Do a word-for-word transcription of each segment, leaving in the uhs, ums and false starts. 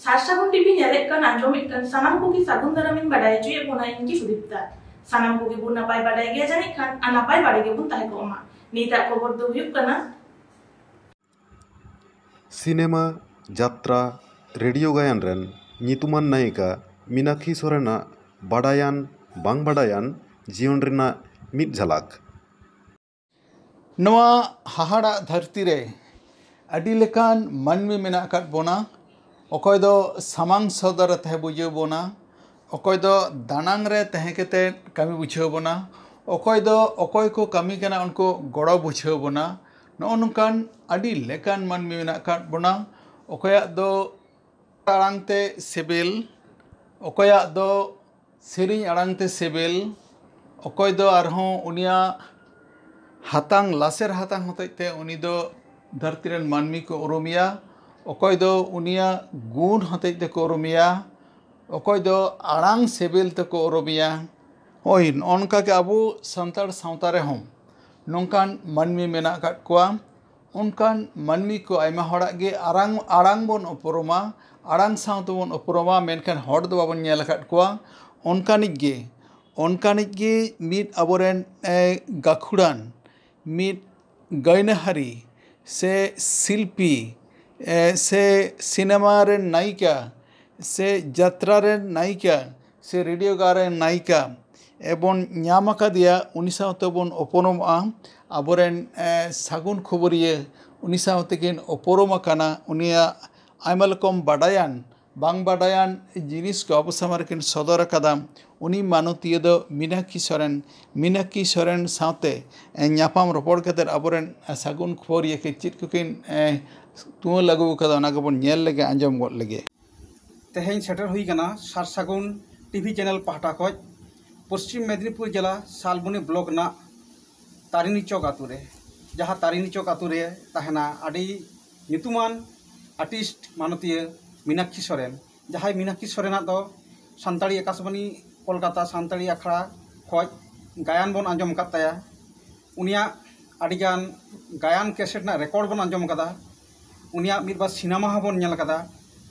ᱥᱟᱨᱥᱟᱜᱩᱱ TV ᱧᱮᱞᱮᱫ ᱠᱟᱱ, ᱟᱸᱡᱚᱢᱮᱫ ᱠᱟᱱ ᱥᱟᱱᱟᱢ ᱠᱚᱜᱮ ᱥᱟᱹᱜᱩᱱ ᱫᱟᱨᱟᱢᱤᱧ ᱵᱟᱰᱟᱭ ᱦᱚᱪᱚᱭᱮᱫ ᱵᱚᱱᱟ ᱤᱧ ᱜᱮ ᱥᱩᱫᱤᱯᱛᱟ᱾ ᱥᱟᱱᱟᱢ ᱠᱚᱜᱮ ᱵᱚᱱ ᱱᱟᱯᱟᱭ ᱵᱟᱰᱟᱭ ᱜᱮᱭᱟ ᱡᱟᱹᱱᱤᱡ ᱠᱷᱟᱱ, ᱟᱨ ᱱᱟᱯᱟᱭ ᱵᱟᱲᱟ ᱜᱮᱵᱚᱱ ᱛᱟᱦᱮᱸ ᱠᱚᱜ ᱢᱟ᱾ ᱱᱤᱛᱟᱜ ᱠᱷᱚᱵᱚᱨ ᱫᱚ ᱦᱩᱭᱩᱜ ᱠᱟᱱᱟ᱾ ᱥᱤᱱᱮᱢᱟ, ᱡᱟᱛᱨᱟ, ᱨᱮᱰᱤᱭᱳ ᱜᱟᱭᱟᱱ ᱨᱮᱱ ᱧᱩᱛᱩᱢᱟᱱ ᱱᱟᱭᱤᱠᱟ ᱢᱤᱱᱟᱠᱠᱷᱤ ᱥᱚᱨᱮᱱᱟᱜ ᱵᱟᱰᱟᱭᱟᱱ ᱵᱟᱝ ᱵᱟᱰᱟᱭᱟᱱ ᱡᱤᱭᱚᱱ ᱨᱮᱱᱟᱜ ᱢᱤᱫ ᱡᱷᱟᱞᱟᱠ᱾ ᱱᱚᱣᱟ ᱦᱟᱦᱟᱲᱟᱜ ᱫᱷᱟᱹᱨᱛᱤ ᱨᱮ ᱟᱹᱰᱤ ᱞᱮᱠᱟᱱ ᱢᱟᱹᱱᱢᱤ ᱢᱮᱱᱟᱜ ᱟᱠᱟᱫ ᱵᱚᱱᱟ᱾ ᱚᱠᱚᱭ ᱫᱚ ᱥᱟᱢᱟᱝ ᱥᱚᱫᱚᱨ ᱨᱮ ᱛᱟᱦᱮᱸ ᱵᱩᱡᱷᱟᱹᱣ ᱵᱚᱱᱟ, ᱚᱠᱚᱭ ᱫᱚ ᱫᱟᱱᱟᱝ ᱨᱮ ᱛᱟᱦᱮᱸ ᱠᱟᱛᱮ ᱠᱟᱹᱢᱤ ᱵᱩᱡᱷᱟᱹᱣ ᱵᱚᱱᱟ, ᱚᱠᱚᱭ ᱫᱚ ᱚᱠᱚᱭ ᱠᱚ ᱠᱟᱹᱢᱤ ᱠᱟᱱᱟ ᱩᱱᱠᱩ ᱜᱚᱲᱚ ᱵᱩᱡᱷᱟᱹᱣ ᱵᱚᱱᱟ᱾ ᱱᱚᱜᱼᱚ ᱱᱚᱝᱠᱟᱱ ᱟᱹᱰᱤ ᱞᱮᱠᱟᱱ ᱢᱟᱹᱱᱢᱤ ᱢᱮᱱᱟᱜ ᱟᱠᱟᱫ ᱵᱚᱱᱟ᱾ ᱚᱠᱚᱭᱟᱜ ᱫᱚ ᱟᱲᱟᱝ ᱛᱮ ᱥᱤᱵᱤᱞ, ᱚᱠᱚᱭᱟᱜ ᱫᱚ ᱥᱮᱨᱮᱧ ᱟᱲᱟᱝ ᱛᱮ ᱥᱤᱵᱤᱞ, ᱚᱠᱚᱭ ᱫᱚ ᱟᱨᱦᱚᱸ ᱩᱱᱤᱭᱟᱜ ᱦᱟᱛᱟᱝ, ᱞᱟᱥᱮᱨ ᱦᱟᱛᱟᱝ ᱦᱚᱛᱮᱡ ᱛᱮ ᱩᱱᱤ ᱫᱚ ᱫᱷᱟᱹᱨᱛᱤ ᱨᱮᱱ ᱢᱟᱹᱱᱢᱤ ᱠᱚ ᱩᱨᱩᱢᱮᱭᱟ, ᱚᱠᱚᱭ ᱫᱚ ᱩᱱᱤᱭᱟᱜ ᱜᱩᱱ ᱦᱚᱛᱮᱡ ᱛᱮᱠᱚ ᱩᱨᱩᱢᱮᱭᱟ, ᱚᱠᱚᱭ ᱫᱚ ᱟᱲᱟᱝ ᱥᱤᱵᱤᱞ ᱛᱮᱠᱚ ᱩᱨᱩᱢᱮᱭᱟ᱾ ᱦᱳᱭ, ᱱᱚᱜᱼᱚ ᱱᱚᱝᱠᱟ ᱜᱮ ᱟᱵᱚ ᱥᱟᱱᱛᱟᱲ ᱥᱟᱶᱛᱟ ᱨᱮᱦᱚᱸ ᱱᱚᱝᱠᱟᱱ ᱢᱟᱹᱱᱢᱤ ᱢᱮᱱᱟᱜ ᱟᱠᱟᱫ ᱠᱚᱣᱟ᱾ ᱚᱱᱠᱟᱱ ᱢᱟᱹᱱᱢᱤ ᱠᱚ ᱟᱭᱢᱟ ᱦᱚᱲᱟᱜ ᱜᱮ ᱟᱲᱟᱝ, ᱟᱲᱟᱝ ᱵᱚᱱ ᱩᱯᱨᱩᱢᱟ, ᱟᱲᱟᱝ ᱥᱟᱶ ᱛᱮᱵᱚᱱ ᱩᱯᱨᱩᱢᱟ, ᱢᱮᱱᱠᱷᱟᱱ ᱦᱚᱲ ᱫᱚ ᱵᱟᱵᱚᱱ ᱧᱮᱞ ᱟᱠᱟᱫ ᱠᱚᱣᱟ᱾ ᱚᱱᱠᱟᱱᱤᱡ ᱜᱮ, ᱚᱱᱠᱟᱱᱤᱡ ᱜᱮ ᱢᱤᱫ ᱟᱵᱚᱨᱮᱱ, ᱮ, ᱜᱟᱹᱠᱷᱩᱲᱟᱱ, ᱢᱤᱫ ᱜᱟᱭᱱᱟᱦᱟᱨᱤ ᱥᱮ ᱥᱤᱞᱯᱤ, ᱮ, ᱥᱮ ᱥᱤᱱᱮᱢᱟ ᱨᱮᱱ ᱱᱟᱭᱤᱠᱟ ᱥᱮ ᱡᱟᱛᱨᱟ ᱨᱮᱱ ᱱᱟᱭᱤᱠᱟ ᱥᱮ ᱨᱮᱰᱤᱭᱳ ᱜᱟᱭᱟᱱ ᱨᱮᱱ ᱱᱟᱭᱤᱠᱟ ᱮ ᱵᱚᱱ ᱧᱟᱢ ᱟᱠᱟᱫᱮᱭᱟ, ᱩᱱᱤ ᱥᱟᱶᱛᱮ ᱵᱚᱱ ᱩᱯᱨᱩᱢᱚᱜᱼᱟ᱾ ᱟᱵᱚᱨᱮᱱ, ᱮ, ᱥᱟᱹᱜᱩᱱ ᱠᱷᱩᱵᱩᱨᱤᱭᱟᱹ ᱩᱱᱤ ᱥᱟᱶ ᱛᱮᱠᱤᱱ ᱩᱯᱨᱩᱢ ᱟᱠᱟᱱᱟ᱾ ᱩᱱᱤᱭᱟᱜ ᱟᱭᱢᱟ ᱨᱚᱠᱚᱢ ᱵᱟᱰᱟᱭᱟᱱ ᱵᱟᱝ ᱵᱟᱰᱟᱭᱟᱱ ᱡᱤᱱᱤᱥ ᱠᱚ ᱟᱵᱚ ᱥᱟᱢᱟᱝ ᱨᱮᱠᱤᱱ ᱥᱚᱫᱚᱨ ᱟᱠᱟᱫᱟ᱾ ᱩᱱᱤ ᱢᱟᱱᱚᱛᱤᱭᱟᱹ ᱫᱚ ᱢᱤᱱᱟᱠᱠᱷᱤ ᱥᱚᱨᱮᱱ᱾ ᱢᱤᱱᱟᱠᱠᱷᱤ ᱥᱚᱨᱮᱱ ᱥᱟᱶᱛᱮ, ᱮ, ᱧᱟᱯᱟᱢ ᱨᱚᱯᱚᱲ ᱠᱟᱛᱮᱫ ᱟᱵᱚᱨᱮᱱ, ᱮ, ᱥᱟᱹᱜᱩᱱ ᱠᱷᱩᱵᱩᱨᱤᱭᱟᱹ ᱠᱤᱱ ᱪᱮᱫ ᱠᱚᱠᱤᱱ, ᱮ, ᱛᱩᱢᱟᱹᱞ ᱟᱹᱜᱩ ᱟᱠᱟᱫᱟ, ᱚᱱᱟ ᱜᱮᱵᱚᱱ ᱧᱮᱞ ᱞᱮᱜᱮ, ᱟᱸᱡᱚᱢ ᱜᱚᱫ ᱞᱮᱜᱮ᱾ ᱛᱮᱦᱮᱧ ᱥᱮᱴᱮᱨ ᱦᱩᱭ ᱟᱠᱟᱱᱟ ᱥᱟᱨ ᱥᱟᱹᱜᱩᱱ ᱴᱤᱵᱷᱤ ᱪᱮᱱᱮᱞ ᱯᱟᱦᱴᱟ ᱠᱷᱚᱱ ᱯᱚᱥᱪᱤᱢ ᱢᱮᱫᱽᱱᱤᱯᱩᱨ ᱡᱮᱞᱟ ᱥᱟᱞᱵᱚᱱᱤ ᱵᱞᱚᱠ ᱨᱮᱱᱟᱜ ᱛᱟᱨᱤᱱᱤ ᱪᱚᱠ ᱟᱛᱳ ᱨᱮ, ᱡᱟᱦᱟᱸ ᱛᱟᱨᱤᱱᱤ ᱪᱚᱠ ᱟᱛᱳ ᱨᱮ ᱛᱟᱦᱮᱱᱟ ᱟᱹᱰᱤ ᱧᱩᱛᱩᱢᱟᱱ ᱟᱨᱴᱤᱥᱴ ᱢᱟᱱᱚᱛᱤᱭᱟᱹ ᱢᱤᱱᱟᱠᱠᱷᱤ ᱥᱚᱨᱮᱱ, ᱡᱟᱦᱟᱸᱭ ᱢᱤᱱᱟᱠᱠᱷᱤ ᱥᱚᱨᱮᱱᱟᱜ ᱫᱚ ᱥᱟᱱᱛᱟᱲᱤ ᱟᱠᱟᱥᱵᱟণᱤ ᱠᱳᱞᱠᱟᱛᱟ ᱥᱟᱱᱛᱟᱲᱤ ᱟᱠᱷᱲᱟ ᱠᱷᱚᱱ ᱜᱟᱭᱟᱱ ᱵᱚᱱ ᱟᱸᱡᱚᱢ ᱟᱠᱟᱫ ᱛᱟᱭᱟ᱾ ᱩᱱᱤᱭᱟᱜ ᱟᱹᱰᱤᱜᱟᱱ ᱜᱟᱭᱟᱱ ᱠᱮᱥᱮᱴ ᱨᱮᱱᱟᱜ ᱨᱮᱠᱚᱨᱰ ᱵᱚᱱ ᱟᱸᱡᱚᱢ ᱟᱠᱟᱫᱟ᱾ ᱩᱱᱤᱭᱟᱜ ᱢᱤᱫ ᱵᱟᱨ ᱥᱤᱱᱮᱢᱟ ᱦᱚᱸᱵᱚᱱ ᱧᱮᱞ ᱟᱠᱟᱫᱟ᱾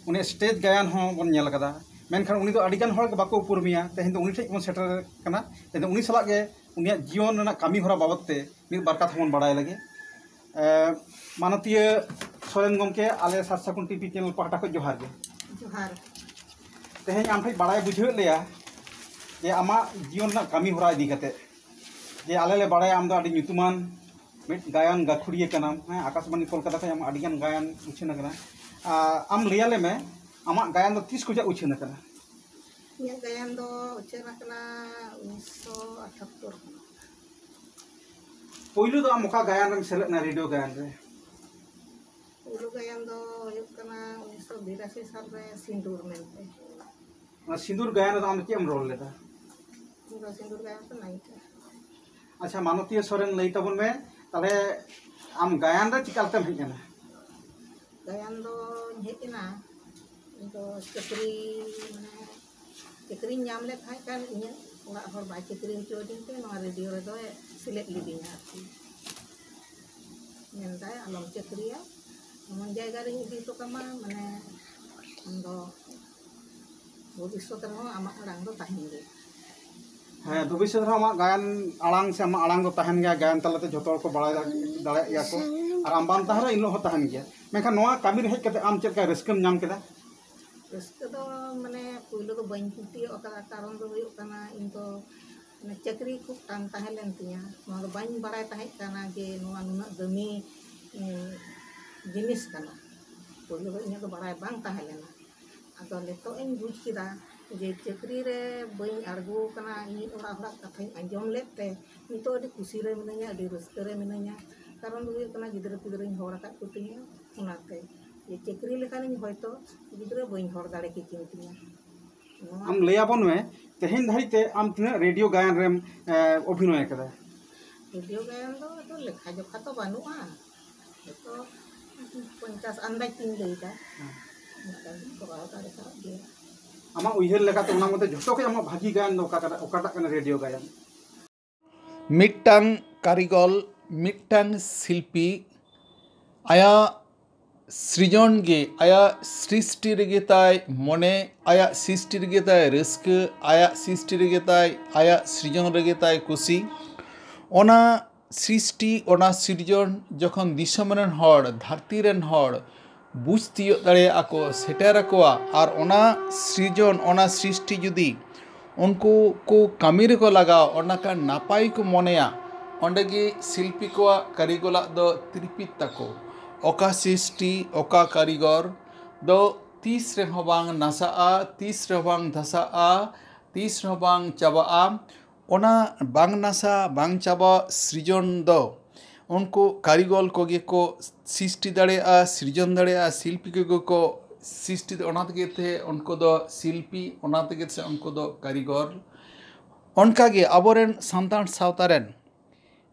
ᱩᱱᱤᱭᱟᱜ ᱥᱴᱮᱡᱽ ᱜᱟᱭᱟᱱ ᱦᱚᱸ ᱵᱚᱱ ᱧᱮᱞ ᱟᱠᱟᱫᱟ, ᱢᱮᱱᱠᱷᱟᱱ ᱩᱱᱤ ᱫᱚ ᱟᱹᱰᱤᱜᱟᱱ ᱦᱚᱲ ᱜᱮ ᱵᱟᱠᱚ ᱩᱯᱨᱩᱢᱮᱭᱟ᱾ ᱛᱮᱦᱮᱧ ᱫᱚ ᱩᱱᱤ ᱴᱷᱮᱱ ᱵᱚᱱ ᱥᱮᱴᱮᱨ ᱠᱟᱱᱟ᱾ ᱛᱮᱦᱮᱧ ᱫᱚ ᱩᱱᱤ ᱥᱟᱞᱟᱜ ᱜᱮ ᱩᱱᱤᱭᱟᱜ ᱡᱤᱭᱚᱱ ᱨᱮᱱᱟᱜ ᱠᱟᱹᱢᱤ ᱦᱚᱨᱟ ᱵᱟᱵᱚᱫ ᱛᱮ ᱢᱤᱫ ᱵᱟᱨ ᱠᱟᱛᱷᱟ ᱵᱚᱱ ᱵᱟᱲᱟᱭ ᱞᱟᱹᱜᱤᱫ᱾ ᱮ, ᱢᱟᱱᱚᱛᱤᱭᱟᱹ ᱥᱚᱨᱮᱱ ᱜᱚᱢᱠᱮ, ᱟᱞᱮ ᱥᱟᱛ ᱥᱟᱹᱜᱩᱱ ᱴᱤᱵᱷᱤ ᱪᱮᱱᱮᱞ ᱯᱟᱦᱴᱟ ᱠᱷᱚᱱ ᱡᱚᱦᱟᱨ ᱜᱮ᱾ ᱡᱚᱦᱟᱨ᱾ ᱛᱮᱦᱮᱧ ᱟᱢ ᱴᱷᱮᱱ ᱵᱟᱲᱟᱭ ᱵᱩᱡᱷᱟᱹᱣᱮᱫ ᱞᱮᱭᱟ ᱡᱮ ᱟᱢᱟᱜ ᱡᱤᱭᱚᱱ ᱨᱮᱱᱟᱜ ᱠᱟᱹᱢᱤ ᱦᱚᱨᱟ ᱤᱫᱤ ᱠᱟᱛᱮ, ᱡᱮ ᱟᱞᱮ ᱞᱮ ᱵᱟᱲᱟᱭᱟ ᱟᱢ ᱫᱚ ᱟᱹᱰᱤ ᱧᱩᱛᱩᱢᱟᱱ ᱢᱤᱫ ᱜᱟᱭᱟᱱ ᱜᱟᱹᱠᱷᱩᱲᱤᱭᱟᱹ ᱠᱟᱱᱟᱢ, ᱦᱮᱸ, ᱟᱠᱟᱥᱵᱟᱱᱤ ᱠᱳᱞᱠᱟᱛᱟ ᱠᱷᱚᱱ ᱟᱢᱟᱜ ᱟᱹᱰᱤᱜᱟᱱ ᱜᱟᱭᱟᱱ ᱩᱪᱷᱟᱹᱱ ᱟᱠᱟᱱᱟ᱾ ᱟᱨ ᱟᱢ ᱞᱟᱹᱭᱟᱞᱮ ᱢᱮ, ᱟᱢᱟᱜ ᱜᱟᱭᱟᱱ ᱫᱚ ᱛᱤᱥ ᱠᱷᱚᱱᱟᱜ ᱩᱪᱷᱟᱹᱱ ᱟᱠᱟᱱᱟ? ᱤᱧᱟᱹᱜ ᱜᱟᱭᱟᱱ ᱫᱚ ᱩᱪᱷᱟᱹᱱ ᱟᱠᱟᱱᱟ ᱩᱱᱤᱥᱥᱚ ᱟᱴᱷᱟᱛᱛᱳᱨ ᱠᱷᱚᱱᱟᱜ᱾ ᱯᱳᱭᱞᱳ ᱫᱚ ᱟᱢ ᱚᱠᱟ ᱜᱟᱭᱟᱱ ᱨᱮᱢ ᱥᱮᱞᱮᱫ ᱮᱱᱟ, ᱨᱮᱰᱤᱭᱳ ᱜᱟᱭᱟᱱ ᱨᱮ? ᱯᱳᱭᱞᱳ ᱜᱟᱭᱟᱱ ᱫᱚ ᱦᱩᱭᱩᱜ ᱠᱟᱱᱟ ᱩᱱᱤᱥᱥᱚ ᱵᱤᱨᱟᱥᱤ ᱥᱟᱞ ᱨᱮ ᱥᱤᱸᱫᱩᱨ ᱢᱮᱱᱛᱮ᱾ ᱚᱱᱟ ᱥᱤᱸᱫᱩᱨ ᱜᱟᱭᱟᱱ ᱨᱮᱫᱚ ᱟᱢ ᱫᱚ ᱪᱮᱫ ᱮᱢ ᱨᱚᱲ ᱞᱮᱫᱟ? ᱤᱧ ᱫᱚ ᱥᱤᱸᱫᱩᱨ ᱜᱟᱭᱟᱱ ᱨᱮ ᱱᱟᱭᱤᱠᱟ᱾ ᱟᱪᱪᱷᱟ, ᱢᱟᱱᱚᱛᱤᱭᱟᱹ ᱥᱚᱨᱮᱱ, ᱞᱟᱹᱭ ᱛᱟᱵᱚᱱ ᱢᱮ, ᱛᱟᱦᱞᱮ ᱟᱢ ᱜᱟᱭᱟᱱ ᱨᱮ ᱪᱤᱠᱟ ᱞᱮᱠᱟᱢ ᱦᱮᱡ ᱮᱱᱟ? ᱜᱟᱭᱟᱱ ᱫᱚᱧ ᱦᱮᱡ ᱮᱱᱟ, ᱤᱧ ᱫᱚ ᱪᱟᱹᱠᱨᱤ, ᱢᱟᱱᱮ, ᱪᱟᱹᱠᱨᱤᱧ ᱧᱟᱢ ᱞᱮᱫ ᱛᱟᱦᱮᱸ ᱠᱷᱟᱱ, ᱤᱧᱟᱹᱜ ᱚᱲᱟᱜ ᱦᱚᱲ ᱵᱟᱭ ᱪᱟᱹᱠᱨᱤ ᱦᱚᱪᱚᱣᱟᱫᱤᱧ ᱛᱮ ᱱᱚᱣᱟ ᱨᱮᱰᱤᱭᱳ ᱨᱮᱫᱚᱭ ᱥᱮᱞᱮᱫ ᱞᱤᱫᱤᱧᱟ ᱟᱨᱠᱤ᱾ ᱢᱮᱱᱫᱟᱭ, "ᱟᱞᱚᱢ ᱪᱟᱹᱠᱨᱤᱭᱟ, ᱮᱢᱚᱱ ᱡᱟᱭᱜᱟ ᱨᱤᱧ ᱤᱫᱤ ᱦᱚᱴᱚ ᱠᱟᱢᱟ, ᱢᱟᱱᱮ, ᱟᱢ ᱫᱚ ᱵᱷᱚᱵᱤᱥᱥᱚᱛ ᱨᱮᱦᱚᱸ ᱟᱢᱟᱜ ᱟᱲᱟᱝ ᱫᱚ ᱛᱟᱦᱮᱱ ᱜᱮᱭᱟ᱾" ᱦᱮᱸ, ᱵᱷᱚᱵᱤᱥᱥᱚᱛ ᱨᱮᱦᱚᱸ ᱟᱢᱟᱜ ᱜᱟᱭᱟᱱ ᱟᱲᱟᱝ ᱥᱮ ᱟᱢᱟᱜ ᱟᱲᱟᱝ ᱫᱚ ᱛᱟᱦᱮᱱ ᱜᱮᱭᱟ, ᱜᱟᱭᱟᱱ ᱛᱟᱞᱟᱛᱮ ᱡᱷᱚᱛᱚ ᱦᱚᱲ ᱠᱚ ᱵᱟᱲᱟᱭ ᱫᱟᱲᱮᱭᱟᱜ ᱜᱮᱭᱟ ᱠᱚ, ᱟᱨ ᱟᱢ ᱵᱟᱢ ᱛᱟᱦᱮᱱ ᱨᱮᱦᱚᱸ ᱮᱱ ᱦᱤᱞᱳᱜ ᱦᱚᱸ ᱛᱟᱦᱮᱱ ᱜᱮᱭᱟ᱾ ᱢᱮᱱᱠᱷᱟᱱ ᱱᱚᱣᱟ ᱠᱟᱹᱢᱤ ᱨᱮ ᱦᱮᱡ ᱠᱟᱛᱮ ᱟᱢ ᱪᱮᱫ ᱞᱮᱠᱟ ᱨᱟᱹᱥᱠᱟᱹᱢ ᱧᱟᱢ ᱠᱮᱫᱟ? ᱨᱟᱹᱥᱠᱟᱹ ᱫᱚ, ᱢᱟᱱᱮ, ᱯᱳᱭᱞᱳ ᱫᱚ ᱵᱟᱹᱧ ᱯᱟᱹᱛᱭᱟᱹᱣ ᱟᱠᱟᱫᱟ, ᱠᱟᱨᱚᱱ ᱫᱚ ᱦᱩᱭᱩᱜ ᱠᱟᱱᱟ, ᱤᱧ ᱫᱚ, ᱢᱟᱱᱮ, ᱪᱟᱹᱠᱨᱤ ᱠᱷᱩᱵ ᱴᱟᱱ ᱛᱟᱦᱮᱸ ᱞᱮᱱ ᱛᱤᱧᱟ᱾ ᱱᱚᱣᱟ ᱫᱚ ᱵᱟᱹᱧ ᱵᱟᱲᱟᱭ ᱛᱟᱦᱮᱸ ᱠᱟᱱᱟ ᱡᱮ ᱱᱚᱣᱟ ᱱᱩᱱᱟᱹᱜ ᱫᱟᱹᱢᱤ, ᱩᱸ, ᱡᱤᱱᱤᱥ ᱠᱟᱱᱟ᱾ ᱯᱳᱭᱞᱳ ᱫᱚ ᱤᱧᱟᱹᱜ ᱫᱚ ᱵᱟᱲᱟᱭ ᱵᱟᱝ ᱛᱟᱦᱮᱸ ᱞᱮᱱᱟ᱾ ᱟᱫᱚ ᱱᱤᱛᱚᱜ ᱤᱧ ᱵᱩᱡᱽ ᱠᱮᱫᱟ ᱡᱮ ᱪᱟᱹᱠᱨᱤ ᱨᱮ ᱵᱟᱹᱧ ᱟᱬᱜᱚ ᱟᱠᱟᱱᱟ, ᱤᱧ ᱚᱲᱟᱜ ᱦᱚᱲᱟᱜ ᱠᱟᱛᱷᱟᱧ ᱟᱸᱡᱚᱢ ᱞᱮᱫ ᱛᱮ ᱱᱤᱛᱚᱜ ᱟᱹᱰᱤ ᱠᱩᱥᱤ ᱨᱮ ᱢᱤᱱᱟᱹᱧᱟ, ᱟᱹᱰᱤ ᱨᱟᱹᱥᱠᱟᱹ ᱨᱮ ᱢᱤᱱᱟᱹᱧᱟ᱾ ᱠᱟᱨᱚᱱ ᱫᱚ ᱦᱩᱭᱩᱜ ᱠᱟᱱᱟ, ᱜᱤᱫᱽᱨᱟᱹ ᱯᱤᱫᱽᱨᱟᱹᱧ ᱦᱚᱲ ᱟᱠᱟᱫ ᱠᱚ ᱛᱤᱧᱟᱹ, ᱚᱱᱟᱛᱮ᱾ ᱡᱮ ᱪᱟᱹᱠᱨᱤ ᱞᱮᱠᱷᱟᱱᱤᱧ ᱦᱚᱭᱛᱚ ᱜᱤᱫᱽᱨᱟᱹ ᱵᱟᱹᱧ ᱦᱚᱲ ᱫᱟᱲᱮ ᱠᱮᱠᱤᱱ ᱛᱤᱧᱟᱹ᱾ ᱱᱚᱣᱟ ᱟᱢ ᱞᱟᱹᱭ ᱟᱵᱚᱱ ᱢᱮ, ᱛᱮᱦᱮᱧ ᱫᱷᱟᱹᱨᱤᱡ ᱛᱮ ᱟᱢ ᱛᱤᱱᱟᱹᱜ ᱨᱮᱰᱤᱭᱳ ᱜᱟᱭᱟᱱ ᱨᱮᱢ, ᱮ, ᱚᱵᱷᱤᱱᱚᱭ ᱟᱠᱟᱫᱟ? ᱨᱮᱰᱤᱭᱳ ᱜᱟᱭᱟᱱ ᱫᱚ ᱟᱫᱚ ᱞᱮᱠᱷᱟ ᱡᱚᱠᱷᱟ ᱛᱚ ᱵᱟᱹᱱᱩᱜᱼᱟ, ᱦᱚᱭᱛᱚ ᱯᱚᱧᱪᱟᱥ ᱟᱱᱫᱟᱡᱽ ᱛᱤᱧ ᱞᱟᱹᱭᱫᱟ, ᱦᱮᱸ᱾ ᱚᱱᱠᱟᱧ ᱠᱚᱨᱟᱣ ᱫᱟᱲᱮ ᱠᱟᱣᱫ ᱜᱮᱭᱟ᱾ ᱟᱢᱟᱜ ᱩᱭᱦᱟᱹᱨ ᱞᱮᱠᱟᱛᱮ ᱚᱱᱟ ᱢᱚᱫᱽᱫᱷᱮ ᱡᱷᱚᱛᱚ ᱠᱷᱚᱱ ᱟᱢᱟᱜ ᱵᱷᱟᱹᱜᱤ ᱜᱟᱭᱟᱱ ᱫᱚ ᱚᱠᱟᱴᱟᱜ, ᱚᱠᱟᱴᱟᱜ ᱠᱟᱱᱟ ᱨᱮᱰᱤᱭᱳ ᱜᱟᱭᱟᱱ? ᱢᱤᱫᱴᱟᱝ ᱠᱟᱹᱨᱤᱜᱚᱞ, ᱢᱤᱫᱴᱟᱝ ᱥᱤᱞᱯᱤ ᱟᱭᱟᱜ ᱥᱨᱤᱡᱚᱱ ᱜᱮ ᱟᱭᱟᱜ ᱥᱨᱤᱥᱴᱤ ᱨᱮᱜᱮ ᱛᱟᱭ ᱢᱚᱱᱮ, ᱟᱭᱟᱜ ᱥᱨᱤᱥᱴᱤ ᱨᱮᱜᱮ ᱛᱟᱭ ᱨᱟᱹᱥᱠᱟᱹ, ᱟᱭᱟᱜ ᱥᱨᱤᱥᱴᱤ ᱨᱮᱜᱮ ᱛᱟᱭ, ᱟᱭᱟᱜ ᱥᱨᱤᱡᱚᱱ ᱨᱮᱜᱮ ᱛᱟᱭ ᱠᱩᱥᱤ᱾ ᱚᱱᱟ ᱥᱨᱤᱥᱴᱤ, ᱚᱱᱟ ᱥᱤᱨᱡᱚᱱ ᱡᱚᱠᱷᱚᱱ ᱫᱤᱥᱚᱢ ᱨᱮᱱ ᱦᱚᱲ, ᱫᱷᱟᱹᱨᱛᱤ ᱨᱮᱱ ᱦᱚᱲ ᱵᱩᱡᱽ ᱛᱤᱭᱳᱜ ᱫᱟᱲᱮᱭᱟᱜᱼᱟ ᱠᱚ, ᱥᱮᱴᱮᱨ ᱟᱠᱚᱣᱟ, ᱟᱨ ᱚᱱᱟ ᱥᱨᱤᱡᱚᱱ, ᱚᱱᱟ ᱥᱨᱤᱥᱴᱤ ᱡᱩᱫᱤ ᱩᱱᱠᱩ ᱠᱚ ᱠᱟᱹᱢᱤ ᱨᱮᱠᱚ ᱞᱟᱜᱟᱣ, ᱚᱱᱟ ᱠᱷᱟᱱ ᱱᱟᱯᱟᱭ ᱠᱚ ᱢᱚᱱᱮᱭᱟ, ᱚᱸᱰᱮ ᱜᱮ ᱥᱤᱞᱯᱤ ᱠᱚᱣᱟᱜ ᱠᱟᱹᱨᱤᱜᱚᱞᱟᱜ ᱫᱚ ᱛᱤᱨᱯᱤᱛ ᱛᱟᱠᱚ᱾ ᱚᱠᱟ ᱥᱨᱤᱥᱴᱤ, ᱚᱠᱟ ᱠᱟᱹᱨᱤᱜᱚᱨ ᱫᱚ ᱛᱤᱥ ᱨᱮᱦᱚᱸ ᱵᱟᱝ ᱱᱟᱥᱟᱜᱼᱟ, ᱛᱤᱥ ᱨᱮᱦᱚᱸ ᱵᱟᱝ ᱫᱷᱟᱥᱟᱜᱼᱟ, ᱛᱤᱥ ᱨᱮᱦᱚᱸ ᱵᱟᱝ ᱪᱟᱵᱟᱜᱼᱟ᱾ ᱚᱱᱟ ᱵᱟᱝ ᱱᱟᱥᱟ, ᱵᱟᱝ ᱪᱟᱵᱟ ᱥᱨᱤᱡᱚᱱ ᱫᱚ ᱩᱱᱠᱩ ᱠᱟᱹᱨᱤᱜᱚᱞ ᱠᱚᱜᱮ ᱠᱚ ᱥᱨᱤᱥᱴᱤ ᱫᱟᱲᱮᱭᱟᱜᱼᱟ, ᱥᱤᱨᱡᱚᱱ ᱫᱟᱲᱮᱭᱟᱜᱼᱟ, ᱥᱤᱞᱯᱤ ᱠᱚᱜᱮ ᱠᱚ ᱥᱨᱤᱥᱴᱤ, ᱚᱱᱟ ᱛᱮᱜᱮ ᱛᱮ ᱩᱱᱠᱩ ᱫᱚ ᱥᱤᱞᱯᱤ, ᱚᱱᱟ ᱛᱮᱜᱮ ᱥᱮ ᱩᱱᱠᱩ ᱫᱚ ᱠᱟᱹᱨᱤᱜᱚᱞ᱾ ᱚᱱᱠᱟᱜᱮ ᱟᱵᱚᱨᱮᱱ ᱥᱟᱱᱛᱟᱲ ᱥᱟᱶᱛᱟ ᱨᱮᱱ